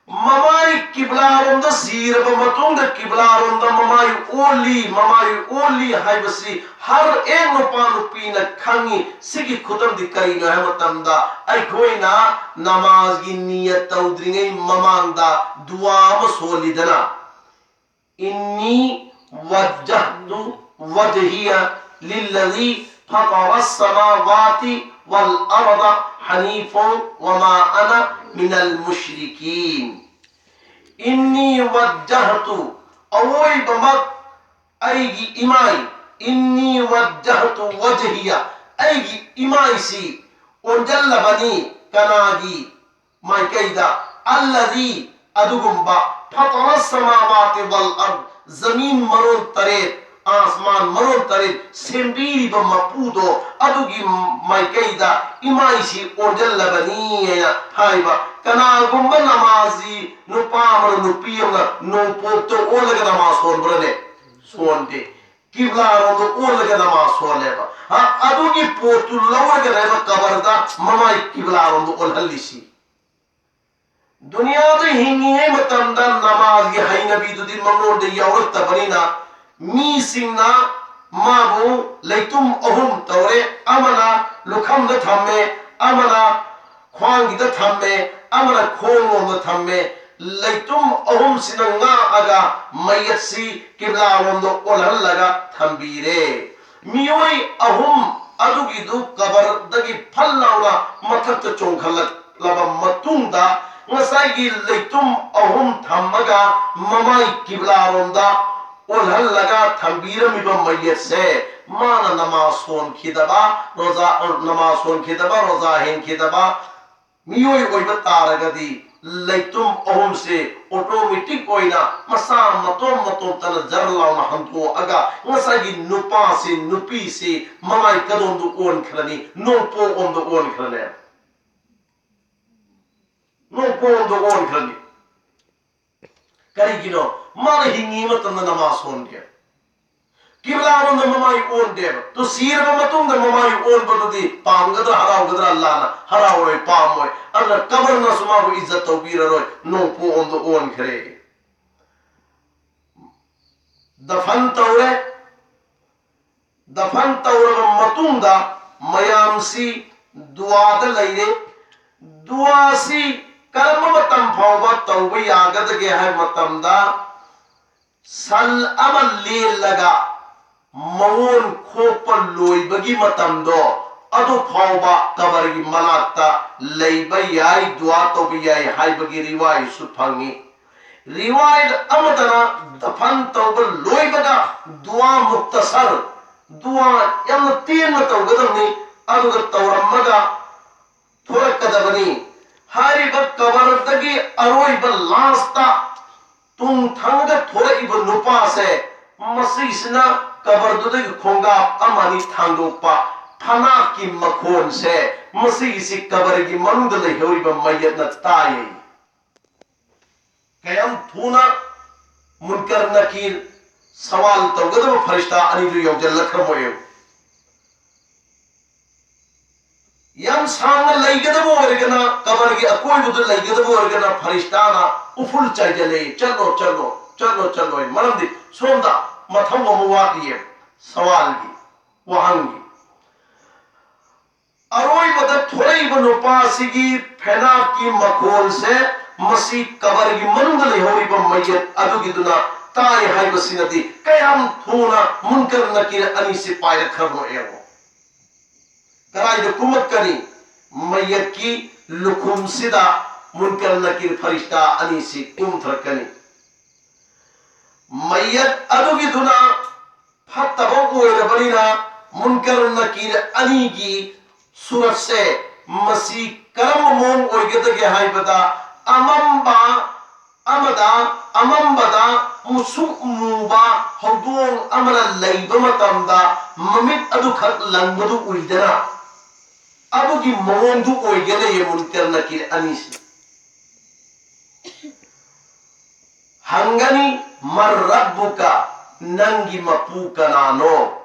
ꯃꯃꯥꯏ ꯀꯤꯕ꯭ꯂꯥꯔꯣꯝꯗ ꯁꯤꯔꯕ ꯃꯇꯨꯡꯗ ꯀꯤꯕ꯭ꯂꯥꯔꯣꯝꯗ ꯃꯃꯥꯏ ꯑꯣꯜꯂꯤ, ꯃꯃꯥꯏ ꯑꯣꯜꯂꯤ ꯍꯥꯏꯕꯁꯤ ꯍꯔ ꯑꯦꯛ ꯅꯨꯄꯥ ꯅꯨꯄꯤꯅ ꯈꯪꯉꯤ꯫ ꯁꯤꯒꯤ ꯈꯨꯗꯝꯗꯤ ꯀꯔꯤꯅꯣ ꯍꯥꯏꯕ ꯃꯇꯝꯗ, ꯑꯩꯈꯣꯏꯅ ꯅꯃꯥꯖꯒꯤ ꯅꯤꯌꯠ ꯇꯧꯗ꯭ꯔꯤꯉꯩ ꯃꯃꯥꯡꯗ ꯗꯨꯋꯥ ꯑꯃ ꯁꯣꯜꯂꯤꯗꯅ, "إني وجهت وجهي للذي فطر السماوات والأرض حنيفا وما أنا من المشركين." "إني وجهت", ꯑꯋꯣꯏꯕꯃꯛ ꯑꯩꯒꯤ ꯏꯃꯥꯏ, "إني وجهت وجهي", ꯑꯩꯒꯤ ꯏꯃꯥꯏꯁꯤ ꯑꯣꯟꯖꯜꯂꯕꯅꯤ꯫ ꯀꯅꯥꯒꯤ ꯃꯥꯏꯀꯩꯗ? "الذي", ꯑꯗꯨꯒꯨꯝꯕ, "فطر السماوات والأرض", ꯖꯃꯤꯟ ꯃꯔꯣꯟ ꯇꯔꯦꯠ, ꯑꯥꯁꯃꯥꯟ ꯃꯔꯣꯟ ꯇꯔꯦꯠ ꯁꯦꯝꯕꯤꯔꯤꯕ ꯃꯄꯨꯗꯣ, ꯑꯗꯨꯒꯤ ꯃꯥꯏꯀꯩꯗ ꯏꯃꯥꯏꯁꯤ ꯑꯣꯟꯖꯜꯂꯕꯅꯤ ꯍꯥꯏꯅ ꯍꯥꯏꯕ꯫ ꯀꯅꯥꯒꯨꯝꯕ ꯅꯃꯥꯖꯤ ꯅꯨꯄꯥ ꯑꯃꯅ, ꯅꯨꯄꯤ ꯑꯃꯅ ꯅꯣꯡꯄꯣꯛꯇ ꯑꯣꯜꯂꯒ ꯅꯃꯥꯖ ꯁꯣꯟꯕ꯭ꯔꯅꯦ? ꯁꯣꯟꯗꯦ꯫ ꯀꯤꯕ꯭ꯂꯥꯔꯣꯝꯗ ꯑꯣꯜꯂꯒ ꯅꯃꯥꯖ ꯁꯣꯜꯂꯦꯕ꯫ ꯍꯥ? ꯑꯗꯨꯒꯤ ꯄꯣꯠꯇꯨ ꯂꯧꯔꯒꯅꯦꯕ ꯀꯕꯔꯗ ꯃꯃꯥꯏ ꯀꯤꯕ꯭ꯂꯥꯔꯣꯝꯗ ꯑꯣꯜꯍꯜꯂꯤꯁꯤ꯫ ꯗꯨꯅꯤꯌꯥꯗ ꯍꯤꯡꯉꯤꯉꯩ ꯃꯇꯝꯗ ꯅꯃꯥꯖꯒꯤ ꯍꯩꯅꯕꯤꯗꯨꯗꯤ ꯃꯉꯣꯟꯗ ꯌꯥꯎꯔꯛꯇꯕꯅꯤꯅ, ꯃꯤꯁꯤꯡꯅ ꯃꯥꯕꯨ ꯂꯩꯇꯨꯝ ꯑꯍꯨꯝ ꯇꯧꯔꯦ, ꯑꯃꯅ ꯂꯨꯈꯝꯗ ꯊꯝꯃꯦ, ꯑꯃꯅ ꯈ꯭ꯋꯥꯡꯒꯤꯗ ꯊꯝꯃꯦ, ꯑꯃꯅ ꯈꯣꯡꯂꯣꯝꯗ ꯊꯝꯃꯦ꯫ ꯂꯩꯇꯨꯝ ꯑꯍꯨꯝꯁꯤꯅ ꯉꯥꯛꯑꯒ ꯃꯩꯌꯠꯁꯤ ꯀꯤꯕ꯭ꯂꯥꯔꯣꯝꯗ ꯑꯣꯜꯍꯜꯂꯒ ꯊꯝꯕꯤꯔꯦ꯫ ꯃꯤꯑꯣꯏ ꯑꯍꯨꯝ ꯑꯗꯨꯒꯤꯗꯨ ꯀꯕꯔꯗꯒꯤ ꯐꯜ ꯂꯥꯎꯅ ꯃꯊꯛꯇ ꯆꯣꯡꯈꯠꯂꯛꯂꯕ ꯃꯇꯨꯡꯗ, ꯉꯁꯥꯏꯒꯤ ꯂꯩꯇꯨꯝ ꯑꯍꯨꯝ ꯊꯝꯃꯒ ꯃꯃꯥꯏ ꯀꯤꯕ꯭ꯂꯥꯔꯣꯝꯗ ꯑꯣꯜꯍꯜꯂꯒ ꯊꯝꯕꯤꯔꯝꯃꯤꯕ ꯃꯩꯌꯠꯁꯦ, ꯃꯥꯅ ꯅꯃꯥꯖ ꯁꯣꯟꯈꯤꯗꯕ, ꯔꯣꯖꯥ, ꯅꯃꯥꯖ ꯁꯣꯟꯈꯤꯗꯕ, ꯔꯣꯖꯥ ꯍꯦꯟꯈꯤꯗꯕ ꯃꯤꯑꯣꯏ ꯑꯣꯏꯕ ꯇꯥꯔꯒꯗꯤ, ꯂꯩꯇꯨꯝ ꯑꯍꯨꯝꯁꯤ ꯑꯣꯇꯣꯃꯦꯇꯤꯛ ꯑꯣꯏꯅ ꯃꯁꯥ ꯃꯇꯣꯝ ꯃꯇꯣꯝꯇꯅ ꯖꯔ ꯂꯥꯎꯅ ꯍꯟꯗꯣꯛꯑꯒ ꯉꯁꯥꯏꯒꯤ ꯅꯨꯄꯥꯁꯤ, ꯅꯨꯄꯤꯁꯤ ꯃꯃꯥꯏ ꯀꯗꯣꯝꯗ ꯑꯣꯟꯈ꯭ꯔꯅꯤ? ꯅꯣꯡꯄꯣꯛꯂꯣꯝꯗ ꯑꯣꯟꯈ꯭ꯔꯅꯦ꯫ ꯅꯣꯡꯄꯣꯛꯂꯣꯝꯗ ꯑꯣꯟꯈ꯭ꯔꯅꯤ꯫ ꯀꯔꯤꯒꯤꯅꯣ? ꯃꯥꯅ ꯍꯤꯡꯉꯤ ꯃꯇꯝꯗ ꯅꯃꯥꯖ ꯁꯣꯟꯗꯦ, ꯀꯤꯕ꯭ꯂꯥꯔꯣꯝꯗ ꯃꯃꯥꯏ ꯑꯣꯟꯗꯦꯕ꯫ ꯇꯨ ꯁꯤꯔꯕ ꯃꯇꯨꯡꯗ ꯃꯃꯥꯏ ꯑꯣꯟꯕꯗꯨꯗꯤ ꯄꯥꯝꯒꯗ꯭ꯔꯥ, ꯍꯔꯥꯎꯒꯗ꯭ꯔꯥ? ꯑꯜꯂꯥꯅ ꯍꯔꯥꯎꯔꯣꯏ, ꯄꯥꯝꯃꯣꯏ꯫ ꯑꯗꯨꯅ ꯀꯕꯔꯅꯁꯨ ꯃꯥꯕꯨ ꯏꯖꯠ ꯇꯧꯕꯤꯔꯔꯣꯏ꯫ ꯅꯣꯡꯄꯣꯛꯂꯣꯝꯗ ꯑꯣꯟꯈ꯭ꯔꯦ꯫ ꯗꯐꯟ ꯇꯧꯔꯦ꯫ ꯗꯐꯟ ꯇꯧꯔꯕ ꯃꯇꯨꯡꯗ ꯃꯌꯥꯝꯁꯤ ꯗꯨꯋꯥꯗ ꯂꯩꯔꯦ꯫ ꯗꯨꯋꯥꯁꯤ ꯀꯔꯝꯕ ꯃꯇꯝ ꯐꯥꯎꯕ ꯇꯧꯕ ꯌꯥꯒꯗꯒꯦ ꯍꯥꯏꯕ ꯃꯇꯝꯗ, ꯁꯟ ꯑꯃ ꯂꯦꯜꯂꯒ ꯃꯑꯣꯟ ꯈꯣꯛꯄ ꯂꯣꯏꯕꯒꯤ ꯃꯇꯝꯗꯣ, ꯑꯗꯨ ꯐꯥꯎꯕ ꯀꯕꯔꯒꯤ ꯃꯅꯥꯛꯇ ꯂꯩꯕ ꯌꯥꯏ, ꯗꯨꯋꯥ ꯇꯧꯕ ꯌꯥꯏ ꯍꯥꯏꯕꯒꯤ ꯔꯤꯋꯥꯏꯁꯨ ꯐꯪꯉꯤ꯫ ꯔꯤꯋꯥꯌꯠ ꯑꯃꯗꯅ ꯗꯐꯟ ꯇꯧꯕ ꯂꯣꯏꯕꯒ ꯗꯨꯋꯥ ꯃꯨꯛꯇꯁꯔ, ꯗꯨꯋꯥ ꯌꯥꯝꯅ ꯇꯦꯟꯅ ꯇꯧꯒꯗꯕꯅꯤ, ꯑꯗꯨꯒ ꯇꯧꯔꯝꯃꯒ ꯊꯣꯔꯛꯀꯗꯕꯅꯤ꯫ ꯍꯥꯏꯔꯤꯕ ꯀꯕꯔꯗꯒꯤ ꯑꯔꯣꯏꯕ ꯂꯥꯁꯇ ꯇꯨꯡ ꯊꯪꯒ ꯊꯣꯔꯛꯏꯕ ꯅꯨꯄꯥꯁꯦ, ꯃꯁꯤꯁꯤꯅ ꯀꯕꯔꯗꯨꯗꯒꯤ ꯈꯣꯡꯒꯥꯞ ꯑꯃ ꯑꯅꯤ ꯊꯥꯡꯗꯣꯛꯄ ꯐꯅꯥꯛꯀꯤ ꯃꯈꯣꯟꯁꯦ, ꯃꯁꯤꯒꯤꯁꯤ ꯀꯕꯔꯒꯤ ꯃꯅꯨꯡꯗ ꯂꯩꯍꯧꯔꯤꯕ ꯃꯌꯦꯠꯅ ꯇꯥꯏꯌꯦ꯫ ꯀꯌꯥꯝ ꯊꯨꯅ ꯃꯨꯟꯀꯔ ꯅꯀꯤꯔ ꯁꯋꯥꯜ ꯇꯧꯒꯗꯕ ꯐꯔꯤꯁꯇꯥ ꯑꯅꯤꯗꯨ ꯌꯧꯁꯤꯜꯂꯛꯈ꯭ꯔꯕꯣ ꯌꯦꯡꯉꯨ꯫ ꯌꯥꯝ ꯁꯥꯡꯅ ꯂꯩꯒꯗꯕ ꯑꯣꯏꯔꯒꯅ, ꯀꯕꯔꯒꯤ ꯑꯀꯣꯏꯕꯗ ꯂꯩꯒꯗꯕ ꯑꯣꯏꯔꯒꯅ ꯐꯔꯤꯁꯇꯥꯅ ꯎꯐꯨꯜ ꯆꯥꯏꯖꯜꯂꯛꯏ, "ꯆꯠꯂꯣ, ꯆꯠꯂꯣ, ꯆꯠꯂꯣ, ꯆꯠꯂꯣ" ꯍꯥꯏꯅ꯫ ꯃꯔꯝꯗꯤ ꯁꯣꯝꯗ ꯃꯊꯧ ꯑꯃ ꯋꯥꯠꯂꯤꯌꯦ, ꯁꯋꯥꯜꯒꯤ, ꯋꯥꯍꯪꯒꯤ꯫ ꯑꯔꯣꯏꯕꯗ ꯊꯣꯔꯛꯏꯕ ꯅꯨꯄꯥꯁꯤꯒꯤ ꯐꯦꯅꯥꯠꯀꯤ ꯃꯈꯣꯜꯁꯦ, ꯃꯁꯤ ꯀꯕꯔꯒꯤ ꯃꯅꯨꯡꯗ ꯂꯩꯍꯧꯔꯤꯕ ꯃꯌꯦꯠ ꯑꯗꯨꯒꯤꯗꯨꯅ ꯇꯥꯏ ꯍꯥꯏꯕꯁꯤꯅꯗꯤ ꯀꯌꯥꯝ ꯊꯨꯅ ꯃꯨꯟꯀꯔ ꯅꯀꯤꯔ ꯑꯅꯤꯁꯤ ꯄꯥꯏꯔꯛꯈ꯭ꯔꯕꯅꯣ ꯌꯦꯡꯉꯣ꯫ ꯀꯗꯥꯏꯗ ꯀꯨꯝꯃꯛꯀꯅꯤ? ꯃꯌꯦꯠꯀꯤ ꯂꯨꯈꯨꯝꯁꯤꯗ ꯃꯨꯟꯀꯔ ꯅꯀꯤꯔ ꯐꯔꯤꯁꯇꯥ ꯑꯅꯤꯁꯤ ꯀꯨꯝꯊꯔꯛꯀꯅꯤ꯫ ꯃꯌꯦꯠ ꯑꯗꯨꯒꯤꯗꯨꯅ ꯐꯠꯇꯕ ꯑꯣꯏꯔꯕꯅꯤꯅ, ꯃꯨꯟꯀꯔ ꯅꯀꯤꯔ ꯑꯅꯤꯒꯤ ꯁꯨꯔꯠꯁꯦ, ꯃꯁꯤ ꯀꯔꯝꯕ ꯃꯑꯣꯡ ꯑꯣꯏꯒꯗꯒꯦ ꯍꯥꯏꯕꯗ, ꯑꯃꯝꯕ ꯑꯃꯗ, ꯑꯃꯝꯕꯗ ꯃꯨꯁꯨꯛ ꯃꯨꯕ ꯍꯧꯗꯣꯡ ꯑꯃꯅ ꯂꯩꯕ ꯃꯇꯝꯗ ꯃꯃꯤꯠ ꯑꯗꯨꯈꯛ ꯂꯪꯕꯗꯨ ꯎꯏꯗꯅ, ꯑꯗꯨꯒꯤ ꯃꯑꯣꯡꯗꯨ ꯑꯣꯏꯒꯦ ꯂꯩꯌꯦ ꯃꯨꯟꯀꯔ ꯅꯀꯤꯔ ꯑꯅꯤꯁꯤ꯫ ꯍꯪꯒꯅꯤ, "ꯃꯔ ꯔꯕꯨꯀ, ꯅꯪꯒꯤ ꯃꯄꯨ ꯀꯅꯥꯅꯣ?"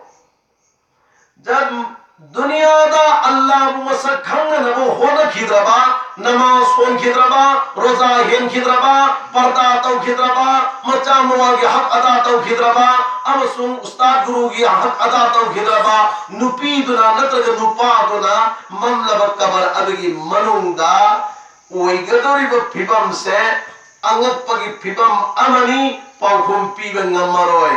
ꯖꯕ ꯗꯨꯅꯤꯌꯥꯗ ꯑꯜꯂꯥꯍꯕꯨ ꯃꯁꯛ ꯈꯪꯅꯅꯕ ꯍꯣꯠꯅꯈꯤꯗ꯭ꯔꯕ, ꯅꯃꯥꯖ ꯁꯣꯟꯈꯤꯗ꯭ꯔꯕ, ꯔꯣꯖꯥ ꯍꯦꯟꯈꯤꯗ꯭ꯔꯕ, ꯄꯔꯗꯥ ꯇꯧꯈꯤꯗ꯭ꯔꯕ, ꯃꯆꯥ ꯃꯋꯥꯒꯤ ꯍꯛ ꯑꯗꯥ ꯇꯧꯈꯤꯗ꯭ꯔꯕ, ꯑꯃꯁꯨꯡ ꯎꯁꯇꯥꯗ ꯒꯨꯔꯨꯒꯤ ꯍꯛ ꯑꯗꯥ ꯇꯧꯈꯤꯗ꯭ꯔꯕ ꯅꯨꯄꯤꯗꯨꯅ ꯅꯠꯇ꯭ꯔꯒ ꯅꯨꯄꯥꯗꯨꯅ ꯃꯝꯂꯕ ꯀꯕꯔ ꯑꯗꯨꯒꯤ ꯃꯅꯨꯡꯗ ꯑꯣꯏꯒꯗꯧꯔꯤꯕ ꯐꯤꯕꯝꯁꯦ ꯑꯉꯛꯄꯒꯤ ꯐꯤꯕꯝ ꯑꯃꯅꯤ, ꯄꯥꯎꯈꯨꯝ ꯄꯤꯕ ꯉꯝꯃꯔꯣꯏ꯫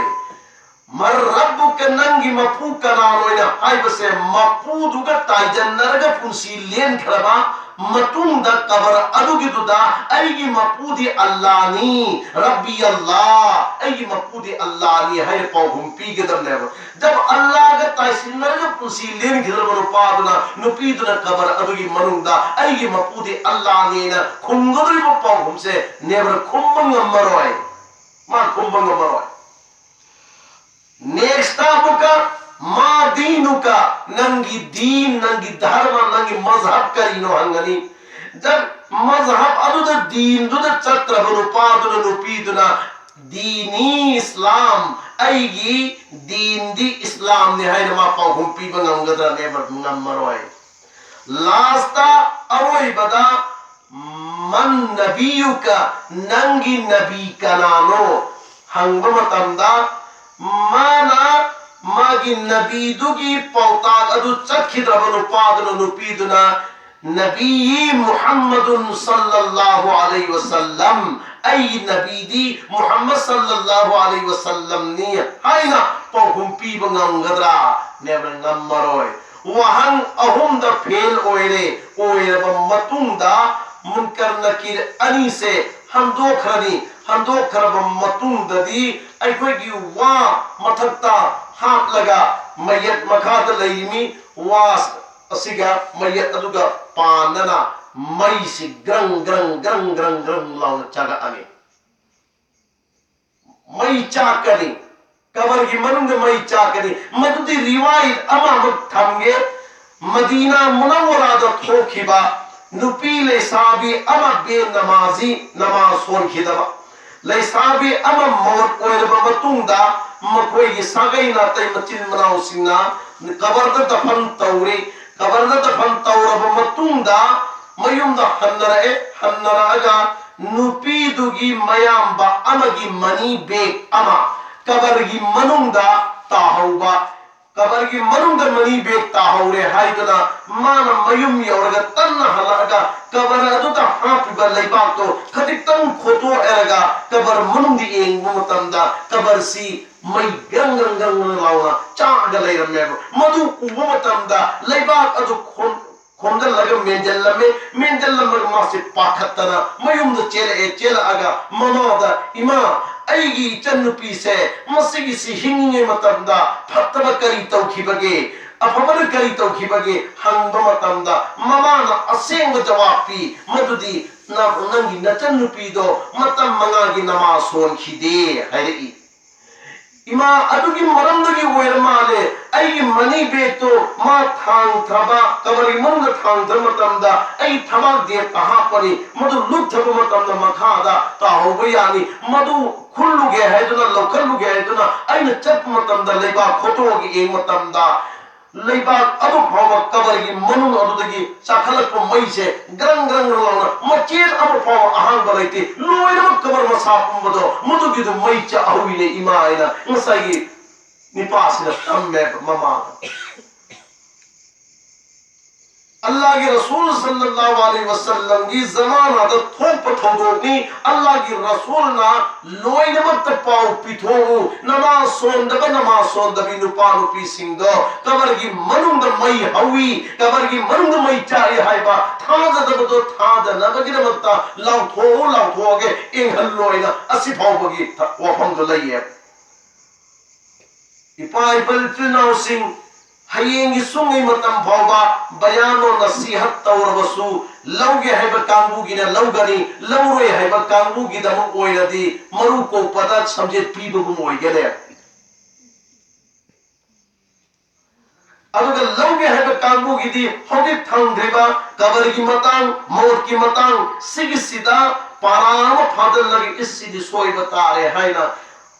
"ꯃꯔ ꯔꯕꯨꯀ", ꯅꯪꯒꯤ ꯃꯄꯨ ꯀꯅꯥꯅꯣꯅ ꯍꯥꯏꯕꯁꯦ, ꯃꯄꯨꯗꯨꯒ ꯇꯥꯏꯖꯟꯅꯔꯒ ꯄꯨꯟꯁꯤ ꯂꯦꯟꯈ꯭ꯔꯕ ꯃꯇꯨꯡꯗ ꯀꯕꯔ ꯑꯗꯨꯒꯤꯗꯨꯗ "ꯑꯩꯒꯤ ꯃꯄꯨꯗꯤ ꯑꯜꯂꯥꯅꯤ, ꯔꯕꯤ ꯑꯜꯂꯥ, ꯑꯩꯒꯤ ꯃꯄꯨꯗꯤ ꯑꯜꯂꯥꯅꯤ" ꯍꯥꯏꯅ ꯄꯥꯎꯈꯨꯝ ꯄꯤꯒꯗꯕꯅꯦꯕ꯫ ꯖꯕ ꯑꯜꯂꯥꯒ ꯇꯥꯏꯁꯤꯟꯅꯔꯒ ꯄꯨꯟꯁꯤ ꯂꯦꯟꯈꯤꯗ꯭ꯔꯕ ꯅꯨꯄꯥꯗꯨꯅ, ꯅꯨꯄꯤꯗꯨꯅ ꯀꯕꯔ ꯑꯗꯨꯒꯤ ꯃꯅꯨꯡꯗ "ꯑꯩꯒꯤ ꯃꯄꯨꯗꯤ ꯑꯜꯂꯥꯅꯦꯅ" ꯈꯨꯝꯒꯗꯧꯔꯤꯕ ꯄꯥꯎꯈꯨꯝꯁꯦ ꯅꯦꯕꯔ ꯈꯨꯝꯕ ꯉꯝꯃꯔꯣꯏ, ꯃꯥ ꯈꯨꯝꯕ ꯉꯝꯃꯔꯣꯏ꯫ ꯅꯦꯛꯁꯇ ꯑꯃꯨꯛꯀ "ꯃꯥ ꯗꯤꯅꯨꯀ", ꯅꯪꯒꯤ ꯗꯤꯟ, ꯅꯪꯒꯤ ꯙꯔꯃ, ꯅꯪꯒꯤ ꯃꯖꯍꯕ ꯀꯔꯤꯅꯣ ꯍꯪꯒꯅꯤ꯫ ꯖꯕ ꯃꯖꯍꯕ ꯑꯗꯨꯗ, ꯗꯤꯟꯗꯨꯗ ꯆꯠꯇ꯭ꯔꯕ ꯅꯨꯄꯥꯗꯨꯅ, ꯅꯨꯄꯤꯗꯨꯅ "ꯗꯤꯅꯤ ꯏꯁꯂꯥꯝ", ꯑꯩꯒꯤ ꯗꯤꯟꯗꯤ ꯏꯁꯂꯥꯝꯅꯤ ꯍꯥꯏꯅ ꯃꯥ ꯄꯥꯎꯈꯨꯝ ꯄꯤꯕ ꯉꯝꯒꯗ꯭ꯔꯥ? ꯅꯦꯕꯔ ꯉꯝꯃꯔꯣꯏ꯫ ꯂꯥꯁꯇ, ꯑꯔꯣꯏꯕꯗ, "ꯃꯟ ꯅꯕꯤꯌꯨꯀ", ꯅꯪꯒꯤ ꯅꯕꯤ ꯀꯅꯥꯅꯣ ꯍꯪꯕ ꯃꯇꯝꯗ, ꯃꯥꯅ ꯃꯥꯒꯤ ꯅꯕꯤꯗꯨꯒꯤ ꯄꯥꯎꯇꯥꯛ ꯑꯗꯨ ꯆꯠꯈꯤꯗ꯭ꯔꯕ ꯅꯨꯄꯥꯗꯨꯅ, ꯅꯨꯄꯤꯗꯨꯅ "ꯅꯕꯤꯌꯤ ꯃꯨꯍꯝꯃꯗꯨꯟ ꯁꯜꯂꯜꯂꯥꯍꯨ ꯑꯂꯩꯍꯤ ꯋꯁꯜꯂꯝ, ꯑꯩꯒꯤ ꯅꯕꯤꯗꯤ ꯃꯨꯍꯝꯃꯗ ꯁꯜꯂꯜꯂꯥꯍꯨ ꯑꯂꯩꯍꯤ ꯋꯁꯜꯂꯝꯅꯤ" ꯍꯥꯏꯅ ꯄꯥꯎꯈꯨꯝ ꯄꯤꯕ ꯉꯝꯒꯗ꯭ꯔꯥ? ꯅꯦꯕꯔ ꯉꯝꯃꯔꯣꯏ꯫ ꯋꯥꯍꯪ ꯑꯍꯨꯝꯗ ꯐꯦꯜ ꯑꯣꯏꯔꯦ꯫ ꯑꯣꯏꯔꯕ ꯃꯇꯨꯡꯗ ꯃꯨꯟꯀꯔ ꯅꯀꯤꯔ ꯑꯅꯤꯁꯦ ꯍꯟꯗꯣꯛꯈ꯭ꯔꯅꯤ꯫ ꯍꯟꯗꯣꯛꯈ꯭ꯔꯕ ꯃꯇꯨꯡꯗꯗꯤ ꯑꯩꯈꯣꯏꯒꯤ ꯋꯥ ꯃꯊꯛꯇ ꯍꯥꯞꯂꯒ ꯃꯌꯦꯠ ꯃꯈꯥꯗ ꯂꯩꯔꯤꯃꯤ꯫ ꯋꯥ ꯑꯁꯤꯒ ꯃꯌꯦꯠ ꯑꯗꯨꯒ ꯄꯥꯟꯅꯅ ꯃꯩꯁꯤ ꯒ꯭ꯔꯪ ꯒ꯭ꯔꯪ ꯒ꯭ꯔꯪ ꯒ꯭ꯔꯪ ꯒ꯭ꯔꯪ ꯂꯥꯎꯅ ꯆꯥꯛꯂꯛꯑꯝꯃꯤ꯫ ꯃꯩ ꯆꯥꯛꯀꯅꯤ, ꯀꯕꯔꯒꯤ ꯃꯅꯨꯡꯗ ꯃꯩ ꯆꯥꯛꯀꯅꯤ꯫ ꯃꯗꯨꯗꯤ ꯔꯤꯋꯥꯌꯠ ꯑꯃꯈꯛ ꯊꯝꯒꯦ꯫ ꯃꯗꯤꯅꯥ ꯃꯨꯅꯧꯋꯔꯥꯗ ꯊꯣꯛꯈꯤꯕ ꯅꯨꯄꯤ ꯂꯩꯁꯥꯕꯤ ꯑꯃ ꯕꯦ ꯅꯃꯥꯖꯤ, ꯅꯃꯥꯖ ꯁꯣꯟꯈꯤꯗꯕ ꯂꯩꯁꯥꯕꯤ ꯑꯃ ꯃꯧꯠ ꯑꯣꯏꯔꯕ ꯃꯇꯨꯡꯗ, ꯃꯈꯣꯏꯒꯤ ꯁꯥꯒꯩ ꯅꯥꯇꯩ ꯃꯆꯤꯟ ꯃꯅꯥꯎꯁꯤꯡꯅ ꯀꯕꯔꯗ ꯗꯐꯟ ꯇꯧꯔꯤ꯫ ꯀꯕꯔꯗ ꯗꯐꯟ ꯇꯧꯔꯕ ꯃꯇꯨꯡꯗ, ꯃꯌꯨꯝꯗ ꯍꯟꯅꯔꯛꯑꯦ꯫ ꯍꯟꯅꯔꯛꯑꯒ ꯅꯨꯄꯤꯗꯨꯒꯤ ꯃꯌꯥꯝꯕ ꯑꯃꯒꯤ ꯃꯅꯤ ꯕꯦꯒ ꯑꯃ ꯀꯕꯔꯒꯤ ꯃꯅꯨꯡꯗ ꯇꯥꯍꯧꯕ꯫ ꯀꯕꯔꯒꯤ ꯃꯅꯨꯡꯗ ꯃꯅꯤ ꯕꯦꯒ ꯇꯥꯍꯧꯔꯦ ꯍꯥꯏꯗꯨꯅ ꯃꯥꯅ ꯃꯌꯨꯝ ꯌꯧꯔꯒ ꯇꯟꯅ ꯍꯜꯂꯛꯑꯒ ꯀꯕꯔ ꯑꯗꯨꯗ ꯍꯥꯞꯄꯤꯕ ꯂꯩꯕꯥꯛꯇꯣ ꯈꯖꯤꯛꯇꯪ ꯈꯣꯠꯇꯣꯛꯑꯦꯔꯒ ꯀꯕꯔ ꯃꯅꯨꯡꯗ ꯌꯦꯡꯕ ꯃꯇꯝꯗ ꯀꯕꯔꯁꯤ ꯃꯩ ꯒ꯭ꯔꯪ ꯒ꯭ꯔꯪ ꯒ꯭ꯔꯪ ꯒ꯭ꯔꯪ ꯂꯥꯎꯅ ꯆꯥꯛꯑꯒ ꯂꯩꯔꯝꯃꯦꯕ꯫ ꯃꯗꯨ ꯎꯕ ꯃꯇꯝꯗ ꯂꯩꯕꯥꯛ ꯑꯗꯨ ꯈꯣꯝ-, ꯈꯣꯝꯖꯤꯜꯂꯒ ꯃꯦꯟꯖꯜꯂꯝꯃꯦ꯫ ꯃꯦꯟꯖꯜꯂꯝꯃꯒ ꯃꯥꯁꯦ ꯄꯥꯈꯠꯇꯅ ꯃꯌꯨꯝꯗ ꯆꯦꯜꯂꯛꯑꯦ꯫ ꯆꯦꯜꯂꯛꯑꯒ ꯃꯃꯥꯗ, "ꯏꯃꯥ, ꯑꯩꯒꯤ ꯏꯆꯟꯅꯨꯄꯤꯁꯦ ꯃꯁꯤꯒꯤꯁꯤ ꯍꯤꯡꯉꯤꯉꯩ ꯃꯇꯝꯗ ꯐꯠꯇꯕ ꯀꯔꯤ ꯇꯧꯈꯤꯕꯒꯦ? ꯑꯐꯕꯅ ꯀꯔꯤ ꯇꯧꯈꯤꯕꯒꯦ?" ꯍꯪꯕ ꯃꯇꯝꯗ ꯃꯃꯥꯅ ꯑꯁꯦꯡꯕ ꯖꯋꯥꯕ ꯄꯤ, ꯃꯗꯨꯗꯤ ꯅ-, ꯅꯪꯒꯤ ꯅꯆꯟꯅꯨꯄꯤꯗꯣ ꯃꯇꯝ ꯃꯉꯥꯒꯤ ꯅꯃꯥꯖ ꯁꯣꯟꯈꯤꯗꯦ ꯍꯥꯏꯔꯛꯏ꯫ "ꯏꯃꯥ, ꯑꯗꯨꯒꯤ ꯃꯔꯝꯗꯒꯤ ꯑꯣꯏꯔ ꯃꯥꯜꯂꯦ ꯑꯩꯒꯤ ꯃꯅꯤ ꯕꯦꯒꯇꯣ ꯃꯥ ꯊꯥꯡꯊꯕ, ꯀꯕꯔꯒꯤ ꯃꯅꯨꯡꯗ ꯊꯥꯡꯊꯕ ꯃꯇꯝꯗ ꯑꯩ ꯊꯕꯥꯛ ꯗꯦꯠꯇ ꯍꯥꯞꯄꯅꯤ, ꯃꯗꯨ ꯂꯨꯞꯊꯕ ꯃꯇꯝꯗ ꯃꯈꯥꯗ ꯇꯥꯍꯧꯕ ꯌꯥꯅꯤ꯫ ꯃꯗꯨ ꯈꯨꯜꯂꯨꯒꯦ ꯍꯥꯏꯗꯨꯅ, ꯂꯧꯈꯠꯂꯨꯒꯦ ꯍꯥꯏꯗꯨꯅ ꯑꯩꯅ ꯆꯠꯄ ꯃꯇꯝꯗ ꯂꯩꯕꯥꯛ ꯈꯣꯠꯇꯣꯛꯑꯒ ꯌꯦꯡꯕ ꯃꯇꯝꯗ ꯂꯩꯕꯥꯛ ꯑꯗꯨ ꯐꯥꯎꯕ ꯀꯕꯔꯒꯤ ꯃꯅꯨꯡ ꯑꯗꯨꯗꯒꯤ ꯆꯥꯈꯠꯂꯛꯄ ꯃꯩꯁꯦ ꯒ꯭ꯔꯪ ꯒ꯭ꯔꯪ ꯒ꯭ꯔꯪ ꯂꯥꯎꯅ ꯃꯆꯦꯠ ꯑꯃ ꯐꯥꯎꯕ ꯑꯍꯥꯡꯕ ꯂꯩꯇꯦ꯫ ꯂꯣꯏꯅꯃꯛ ꯀꯕꯔ ꯃꯁꯥ ꯄꯨꯝꯕꯗꯣ ꯃꯗꯨꯒꯤꯗꯨ ꯃꯩ ꯆꯥꯛꯍꯧꯋꯤꯅꯦ ꯏꯃꯥ" ꯍꯥꯏꯅ ꯉꯁꯥꯏꯒꯤ ꯅꯤꯄꯥꯁꯤꯅ ꯇꯝꯃꯦꯕ ꯃꯃꯥꯗ꯫ ꯑꯜꯂꯥꯍꯒꯤ ꯔꯁꯨꯜ ꯁꯜꯂꯜꯂꯥꯍꯨ ꯑꯂꯩꯍꯤ ꯋꯁꯜꯂꯝꯒꯤ ꯖꯃꯥꯅꯥꯗ ꯊꯣꯛꯄ ꯊꯧꯗꯣꯛꯅꯤ꯫ ꯑꯜꯂꯥꯍꯒꯤ ꯔꯁꯨꯜꯅ ꯂꯣꯏꯅꯃꯛꯇ ꯄꯥꯎ ꯄꯤꯊꯣꯛꯎ, ꯅꯃꯥꯖ ꯁꯣꯟꯗꯕ, ꯅꯃꯥꯖ ꯁꯣꯟꯗꯕꯤ ꯅꯨꯄꯥ ꯅꯨꯄꯤꯁꯤꯡꯗꯣ ꯀꯕꯔꯒꯤ ꯃꯅꯨꯡꯗ ꯃꯩ ꯍꯧꯏ, ꯀꯕꯔꯒꯤ ꯃꯅꯨꯡꯗ ꯃꯩ ꯆꯥꯛꯏ ꯍꯥꯏꯕ ꯊꯥꯖꯗꯕꯗꯣ ꯊꯥꯖꯅꯕꯒꯤꯗꯃꯛꯇ ꯂꯥꯎꯊꯣꯛꯎ, ꯂꯥꯎꯊꯣꯛꯑꯒꯦ, ꯏꯪꯍꯜꯂꯣꯏꯅ ꯑꯁꯤ ꯐꯥꯎꯕꯒꯤ ꯊ-, ꯋꯥꯐꯝꯗꯣ ꯂꯩꯌꯦ꯫ ꯏꯄꯥ ꯏꯄꯜ ꯏꯆꯤꯜ ꯏꯅꯥꯎꯁꯤꯡ, ꯍꯌꯦꯡꯒꯤ ꯁꯨꯡꯉꯩ ꯃꯇꯝ ꯐꯥꯎꯕ ꯕꯌꯥꯟ ꯅꯁꯤꯍꯠ ꯇꯧꯔꯕꯁꯨ, ꯂꯧꯒꯦ ꯍꯥꯏꯕ ꯀꯥꯡꯕꯨꯒꯤꯅ ꯂꯧꯒꯅꯤ, ꯂꯧꯔꯣꯏ ꯍꯥꯏꯕ ꯀꯥꯡꯕꯨꯒꯤꯗꯃꯛ ꯑꯣꯏꯔꯗꯤ ꯃꯔꯨ ꯀꯣꯛꯄꯗ ꯁꯝꯖꯦꯠ ꯄꯤꯕꯒꯨꯝ ꯑꯣꯏꯒꯅꯤ꯫ ꯑꯗꯨꯒ ꯂꯧꯒꯦ ꯍꯥꯏꯕ ꯀꯥꯡꯕꯨꯒꯤꯗꯤ ꯍꯧꯖꯤꯛ ꯊꯝꯈ꯭ꯔꯤꯕ ꯀꯕꯔꯒꯤ ꯃꯇꯥꯡ, ꯃꯧꯠꯀꯤ ꯃꯇꯥꯡ, ꯁꯤꯒꯤꯁꯤꯗ ꯄꯥꯔꯥ ꯑꯃ ꯐꯥꯖꯤꯜꯂꯒ ꯏꯁꯁꯤꯗꯤ ꯁꯣꯏꯕ ꯇꯥꯔꯦ ꯍꯥꯏꯅ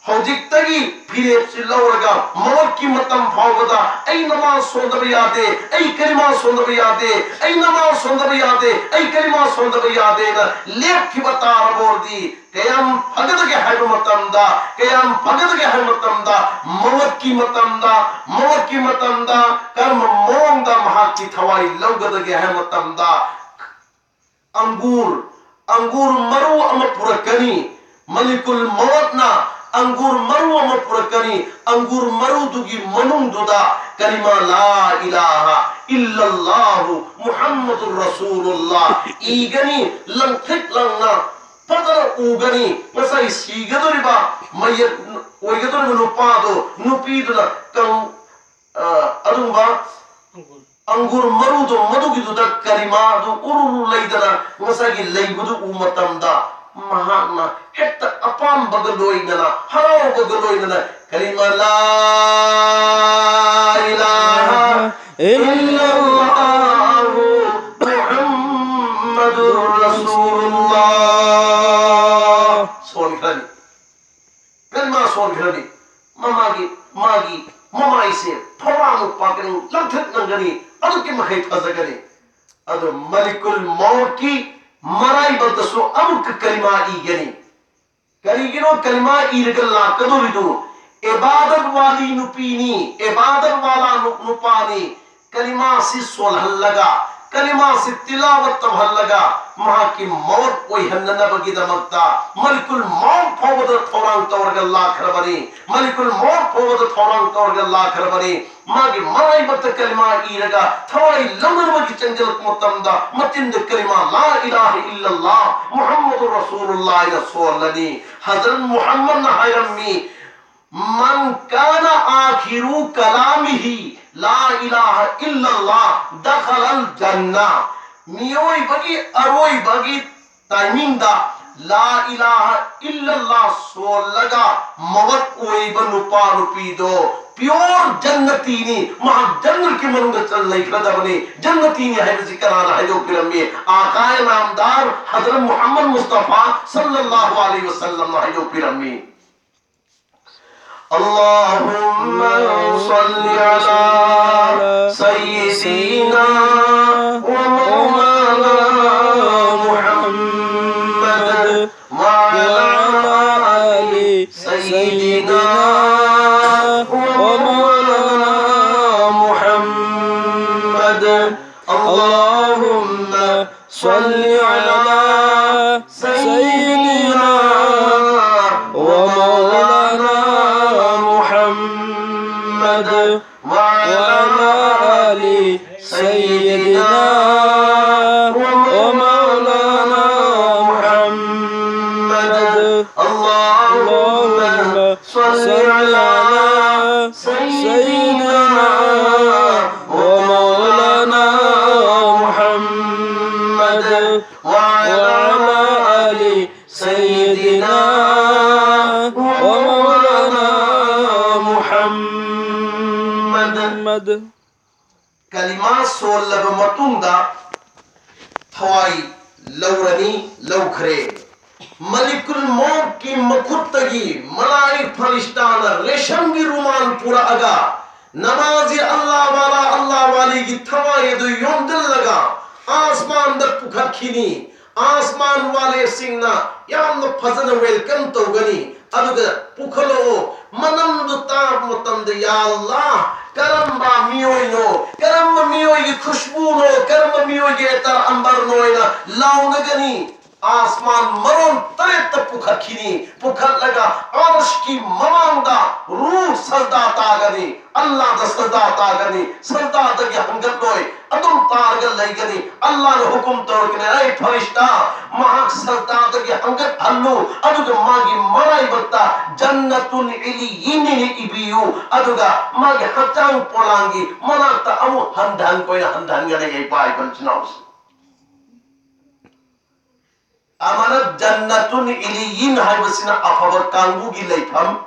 ꯍꯧꯖꯤꯛꯇꯒꯤ ꯐꯤꯔꯦꯞꯁꯤ ꯂꯧꯔꯒ ꯃꯧꯠꯀꯤ ꯃꯇꯝ ꯐꯥꯎꯕꯗ ꯑꯩ ꯅꯃꯥꯖ ꯁꯣꯟꯗꯕ ꯌꯥꯗꯦ, ꯑꯩ ꯀꯂꯤꯃꯥ ꯁꯣꯟꯗꯕ ꯌꯥꯗꯦ, ꯑꯩ ꯅꯃꯥꯖ ꯁꯣꯟꯗꯕ ꯌꯥꯗꯦ, ꯑꯩ ꯀꯂꯤꯃꯥ ꯁꯣꯟꯗꯕ ꯌꯥꯗꯦꯅ ꯂꯦꯞꯈꯤꯕ ꯇꯥꯔꯕ ꯑꯣꯏꯔꯗꯤ ꯀꯌꯥꯝ ꯐꯒꯗꯒꯦ ꯍꯥꯏꯕ ꯃꯇꯝꯗ, ꯀꯌꯥꯝ ꯐꯒꯗꯒꯦ ꯍꯥꯏꯕ ꯃꯇꯝꯗ, ꯃꯧꯠꯀꯤ ꯃꯇꯝꯗ, ꯃꯧꯠꯀꯤ ꯃꯇꯝꯗ ꯀꯔꯝꯕ ꯃꯑꯣꯡꯗ ꯃꯍꯥꯛꯀꯤ ꯊꯋꯥꯏ ꯂꯧꯒꯗꯒꯦ ꯍꯥꯏꯕ ꯃꯇꯝꯗ, ꯑꯪꯒꯨꯔ, ꯑꯪꯒꯨꯔ ꯃꯔꯨ ꯑꯃ ꯄꯨꯔꯛꯀꯅꯤ꯫ ꯃꯂꯤꯀꯨꯜ ꯃꯧꯠꯅ ꯑꯪꯒꯨꯔ ꯃꯔꯨ ꯑꯃ ꯄꯨꯔꯛꯀꯅꯤ꯫ ꯑꯪꯒꯨꯔ ꯃꯔꯨꯗꯨꯒꯤ ꯃꯅꯨꯡꯗꯨꯗ ꯀꯂꯤꯃꯥ ꯂꯥ ꯏꯂꯥꯍ ꯏꯜꯂꯜꯂꯥꯍꯨ ꯃꯨꯍꯝꯃꯗꯨꯔ ꯔꯁꯨꯂꯨꯜꯂꯥꯍ ꯏꯒꯅꯤ꯫ ꯂꯪꯊ꯭ꯔꯤꯛ ꯂꯪꯅ ꯐꯖꯅ ꯎꯒꯅꯤ꯫ ꯉꯁꯥꯏ ꯁꯤꯒꯗꯧꯔꯤꯕ, ꯃꯌꯦꯛ ꯑꯣꯏꯒꯗꯧꯔꯤꯕ ꯅꯨꯄꯥꯗꯣ, ꯅꯨꯄꯤꯗꯨꯅ ꯀꯪ-, ꯑ, ꯑꯗꯨꯒꯨꯝꯕ ꯑꯪꯒꯨꯔ ꯃꯔꯨꯗꯣ, ꯃꯗꯨꯒꯤꯗꯨꯗ ꯀꯂꯤꯃꯥꯗꯨ ꯎꯔꯨ ꯎꯔꯨ ꯂꯩꯗꯅ ꯉꯁꯥꯏꯒꯤ ꯂꯩꯕꯗꯨ ꯎ ꯃꯇꯝꯗ, ꯃꯍꯥꯛꯅ ꯍꯦꯛꯇ ꯑꯄꯥꯝꯕꯒ ꯂꯣꯏꯅꯅ, ꯍꯔꯥꯎꯕꯒ ꯂꯣꯏꯅꯅ ꯀꯂꯤꯃꯥ ꯂꯥ ꯏꯂꯥꯍ ꯏꯜꯂꯜꯂꯥꯍꯨ ꯃꯨꯍꯝꯃꯗꯨꯔ ꯔꯁꯨꯂꯨꯜꯂꯥꯍ ꯁꯣꯟꯈ꯭ꯔꯅꯤ꯫ ꯀꯂꯤꯃꯥ ꯁꯣꯟꯈ꯭ꯔꯅꯤ꯫ ꯃꯃꯥꯒꯤ, ꯃꯥꯒꯤ ꯃꯃꯥꯏꯁꯦ ꯊꯧꯔꯥꯡ ꯄꯥꯛꯀꯅꯤ, ꯂꯪꯊ꯭ꯔꯤꯛ ꯂꯪꯒꯅꯤ, ꯑꯗꯨꯛꯀꯤ ꯃꯈꯩ ꯐꯖꯒꯅꯤ꯫ ꯑꯗꯨ ꯃꯂꯤꯀꯨꯜ ꯃꯧꯠꯀꯤ ꯃꯔꯥꯏꯕꯛꯇꯁꯨ ꯑꯃꯨꯛꯀ ꯀꯂꯤꯃꯥ ꯏꯒꯅꯤ꯫ ꯀꯔꯤꯒꯤꯅꯣ ꯀꯂꯤꯃꯥ ꯏꯔꯒ ꯂꯥꯛꯀꯗꯧꯔꯤꯗꯨ? ꯏꯕꯥꯗꯠ ꯋꯥꯂꯤ ꯅꯨꯄꯤꯅꯤ, ꯏꯕꯥꯗꯠ ꯋꯥꯂꯥ ꯅꯨ-, ꯅꯨꯄꯥꯅꯤ꯫ ꯀꯂꯤꯃꯥꯁꯤ ꯁꯣꯜꯍꯜꯂꯒ, ꯀꯂꯤꯃꯥꯁꯤ ꯇꯤꯂꯥꯋꯠ ꯇꯧꯍꯜꯂꯒ, ꯃꯍꯥꯛꯀꯤ ꯃꯧꯠ ꯑꯣꯏꯍꯟꯅꯅꯕꯒꯤꯗꯃꯛꯇ ꯃꯂꯤꯀꯨꯜ ꯃꯧꯠ ꯐꯥꯎꯕꯗ ꯊꯧꯔꯥꯡ ꯇꯧꯔꯒ ꯂꯥꯛꯈ꯭ꯔꯕꯅꯤ꯫ ꯃꯂꯤꯀꯨꯜ ꯃꯧꯠ ꯐꯥꯎꯕꯗ ꯊꯧꯔꯥꯡ ꯇꯧꯔꯒ ꯂꯥꯛꯈ꯭ꯔꯕꯅꯤ꯫ ꯃꯥꯒꯤ ꯃꯔꯥꯏꯕꯛꯇ ꯀꯂꯤꯃꯥ ꯏꯔꯒ ꯊꯋꯥꯏ ꯂꯧꯅꯅꯕꯒꯤ ꯆꯪꯁꯤꯜꯂꯛꯄ ꯃꯇꯝꯗ ꯃꯆꯤꯟꯗ ꯀꯂꯤꯃꯥ ꯂꯥ ꯏꯂꯥꯍ ꯏꯜꯂꯜꯂꯥꯍ ꯃꯨꯍꯝꯃꯗꯨꯔ ꯔꯁꯨꯂꯨꯜꯂꯥꯍ ꯍꯥꯏꯅ ꯁꯣꯜꯂꯅꯤ꯫ ꯍꯖꯔꯠ ꯃꯨꯍꯝꯃꯗꯅ ꯍꯥꯏꯔꯝꯃꯤ, من كان آخر كلامه لا إله إلا الله دخل الجنة. ꯃꯤꯑꯣꯏꯕꯒꯤ ꯑꯔꯣꯏꯕꯒꯤ timingꯗ لا إله إلا الله ꯁꯣꯜꯂꯒ ꯃꯋꯠ ꯑꯣꯏꯕ ꯅꯨꯄꯥ ꯅꯨꯄꯤꯗꯣ pure ꯖꯟꯅꯇꯤꯅꯤ꯫ ꯃꯍꯥꯛ ꯖꯟꯅꯠꯀꯤ ꯃꯅꯨꯡꯗ ꯆꯠ ꯂꯩꯈ꯭ꯔꯗꯕꯅꯤ꯫ ꯖꯟꯅꯇꯤꯅꯤ ꯍꯥꯏꯕꯁꯤ ꯀꯅꯥꯅ ꯍꯥꯏꯗꯣꯛꯄꯤꯔꯝꯃꯤ? ꯑꯥꯀꯥꯌꯦ ꯅꯥꯝꯗꯥꯔ ꯍꯖꯔꯠ ꯃꯨꯍꯝꯃꯗ ꯃꯨꯁꯇꯐꯥ ꯁꯜꯂꯜꯂꯥꯍꯨ ꯑꯂꯩꯍꯤ ꯋꯁꯜꯂꯝꯅ ꯍꯥꯏꯗꯣꯛꯄꯤꯔꯝꯃꯤ꯫ اللهم صل على سيدنا ومولانا محمد وعلى آل سيدنا ومولانا محمد. اللهم صل على سيدنا ومولانا محمد وعلى آل سيدنا ومولانا محمد. اللهم صل على سيدنا ومولانا محمد وعلى آل سيدنا ومولانا محمد. ꯀꯂꯤꯃꯥ ꯁꯣꯜꯂꯕ ꯃꯇꯨꯡꯗ ꯊꯋꯥꯏ ꯂꯧꯔꯅꯤ, ꯂꯧꯈ꯭ꯔꯦ꯫ ꯃꯂꯤꯀꯨꯜ ꯃꯧꯠꯀꯤ ꯃꯈꯨꯠꯇꯒꯤ ꯃꯂꯥꯏꯛ ꯐꯔꯤꯁꯇꯥꯅ ꯔꯦꯁꯝꯒꯤ ꯔꯨꯃꯥꯜ ꯄꯨꯔꯛꯑꯒ ꯅꯃꯥꯖꯤ ꯑꯜꯂꯥ ꯋꯥꯂꯥ, ꯑꯜꯂꯥ ꯋꯥꯂꯤꯒꯤ ꯊꯋꯥꯏ ꯑꯗꯨ ꯌꯣꯝꯁꯤꯜꯂꯒ ꯑꯥꯁꯃꯥꯟꯗ ꯄꯨꯈꯠꯈꯤꯅꯤ꯫ ꯑꯥꯁꯃꯥꯟ ꯋꯥꯂꯦꯁꯤꯡꯅ ꯌꯥꯝꯅ ꯐꯖꯅ welcome ꯇꯧꯒꯅꯤ꯫ ꯑꯗꯨꯒ ꯄꯨꯈꯠꯂꯛꯑꯣ, ꯃꯅꯝꯗꯨ ꯇꯥꯕ ꯃꯇꯝꯗ, "ꯌꯥ ꯑꯜꯂꯥ, ꯀꯔꯝꯕ ꯃꯤꯑꯣꯏꯅꯣ? ꯀꯔꯝꯕ ꯃꯤꯑꯣꯏꯒꯤ ꯈꯨꯁꯕꯨꯅꯣ? ꯀꯔꯝꯕ ꯃꯤꯑꯣꯏꯒꯤ ꯑꯦꯇꯔ ꯑꯝꯕꯔꯅꯣ?" ꯍꯥꯏꯅ ꯂꯥꯎꯅꯒꯅꯤ꯫ ꯑꯥꯁꯃꯥꯟ ꯃꯔꯣꯟ ꯇꯔꯦꯠꯇ ꯄꯨꯈꯠꯈꯤꯅꯤ꯫ ꯄꯨꯈꯠꯂꯒ ꯑꯔꯁꯀꯤ ꯃꯃꯥꯡꯗ ꯔꯨꯍ ꯁꯖꯗꯥ ꯇꯥꯒꯅꯤ, ꯑꯜꯂꯥꯗ ꯁꯖꯗꯥ ꯇꯥꯒꯅꯤ, ꯁꯖꯗꯥꯗꯒꯤ ꯍꯟꯒꯠꯂꯣꯏ, ꯑꯗꯨꯝ ꯇꯥꯔꯒ ꯂꯩꯒꯅꯤ꯫ ꯑꯜꯂꯥꯅ ꯍꯨꯀꯨꯝ ꯇꯧꯔꯛꯀꯅꯤ, "ꯑꯩ ꯐꯔꯤꯁꯇꯥ, ꯃꯍꯥꯛ ꯁꯖꯗꯥꯗꯒꯤ ꯍꯟꯒꯠꯍꯜꯂꯨ, ꯑꯗꯨꯒ ꯃꯥꯒꯤ ꯃꯔꯥꯏꯕꯛꯇ ꯖꯟꯅꯇꯨꯟ ꯏꯂꯤꯌꯤꯟ ꯏꯕꯤꯌꯨ, ꯑꯗꯨꯒ ꯃꯥꯒꯤ ꯍꯛꯆꯥꯡ ꯄꯣꯂꯥꯡꯒꯤ ꯃꯅꯥꯛꯇ ꯑꯃꯨꯛ ꯍꯟꯊꯍꯟ ꯑꯣꯏꯅ ꯍꯟꯊꯍꯟꯒꯅꯤ", ꯑꯩ ꯄꯥꯏꯕ ꯏꯆꯤꯟ ꯏꯅꯥꯎꯁꯤꯡ꯫ ꯑꯃꯅ ꯖꯟꯅꯇꯨꯟ ꯏꯂꯤꯌꯤꯟ ꯍꯥꯏꯕꯁꯤꯅ ꯑꯐꯕ ꯀꯥꯡꯕꯨꯒꯤ ꯂꯩꯐꯝ,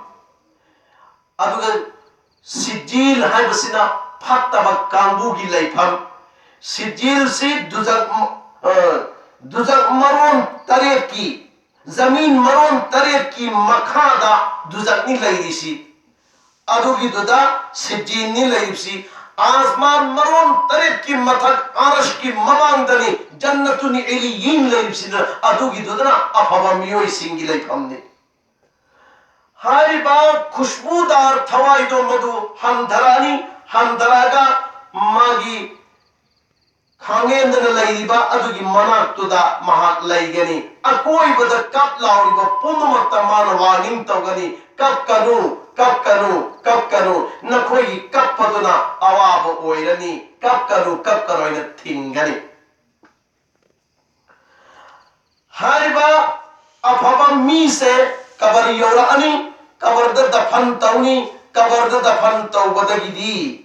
ꯑꯗꯨꯒ ꯁꯤꯖꯤꯜ ꯍꯥꯏꯕꯁꯤꯅ ꯐꯠꯇꯕ ꯀꯥꯡꯕꯨꯒꯤ ꯂꯩꯐꯝ꯫ ꯁꯤꯖꯤꯜꯁꯤ ꯗꯨꯖꯛ, ꯑ, ꯗꯨꯖꯛ ꯃꯔꯣꯟ ꯇꯔꯦꯠꯀꯤ, ꯖꯃꯤꯟ ꯃꯔꯣꯟ ꯇꯔꯦꯠꯀꯤ ꯃꯈꯥꯗ ꯗꯨꯖꯛꯅꯤ ꯂꯩꯔꯤꯁꯤ꯫ ꯑꯗꯨꯒꯤꯗꯨꯗ ꯁꯤꯖꯤꯟꯅꯤ ꯂꯩꯔꯤꯕꯁꯤ꯫ ꯑꯥꯁꯃꯥꯟ ꯃꯔꯣꯟ ꯇꯔꯦꯠꯀꯤ ꯃꯊꯛ ꯑꯔꯁꯀꯤ ꯃꯃꯥꯡꯗꯅꯤ ꯖꯟꯅꯇꯨꯟ ꯏꯂꯤꯌꯤꯟ ꯂꯩꯔꯤꯕꯁꯤꯅ, ꯑꯗꯨꯒꯤꯗꯨꯗꯅ ꯑꯐꯕ ꯃꯤꯑꯣꯏꯁꯤꯡꯒꯤ ꯂꯩꯐꯝꯅꯤ꯫ ꯍꯥꯏꯔꯤꯕ ꯈꯨꯁꯕꯨꯗꯥꯔ ꯊꯋꯥꯏꯗꯣ ꯃꯗꯨ ꯍꯟꯊꯔꯛꯑꯅꯤ꯫ ꯍꯟꯊꯔꯛꯑꯒ ꯃꯥꯒꯤ ꯈꯥꯡꯉꯦꯟꯗꯅ ꯂꯩꯔꯤꯕ ꯑꯗꯨꯒꯤ ꯃꯅꯥꯛꯇꯨꯗ ꯃꯍꯥꯛ ꯂꯩꯒꯅꯤ꯫ ꯑꯀꯣꯏꯕꯗ ꯀꯞ ꯂꯥꯎꯔꯤꯕ ꯄꯨꯝꯅꯃꯛꯇ ꯃꯥꯅ ꯋꯥꯔꯅꯤꯡ ꯇꯧꯒꯅꯤ, "ꯀꯞꯀꯅꯨ, ꯀꯞꯀꯅꯨ, ꯀꯞꯀꯅꯨ, ꯅꯈꯣꯏꯒꯤ ꯀꯞꯄꯗꯨꯅ ꯑꯋꯥꯕ ꯑꯣꯏꯔꯅꯤ, ꯀꯞꯀꯅꯨ, ꯀꯞꯀꯅꯨ" ꯍꯥꯏꯅ ꯊꯤꯡꯒꯅꯤ꯫ ꯍꯥꯏꯔꯤꯕ ꯑꯐꯕ ꯃꯤꯁꯦ ꯀꯕꯔ ꯌꯧꯔꯛꯑꯅꯤ, ꯀꯕꯔꯗ ꯗꯐꯟ ꯇꯧꯅꯤ꯫ ꯀꯕꯔꯗ ꯗꯐꯟ ꯇꯧꯕꯗꯒꯤꯗꯤ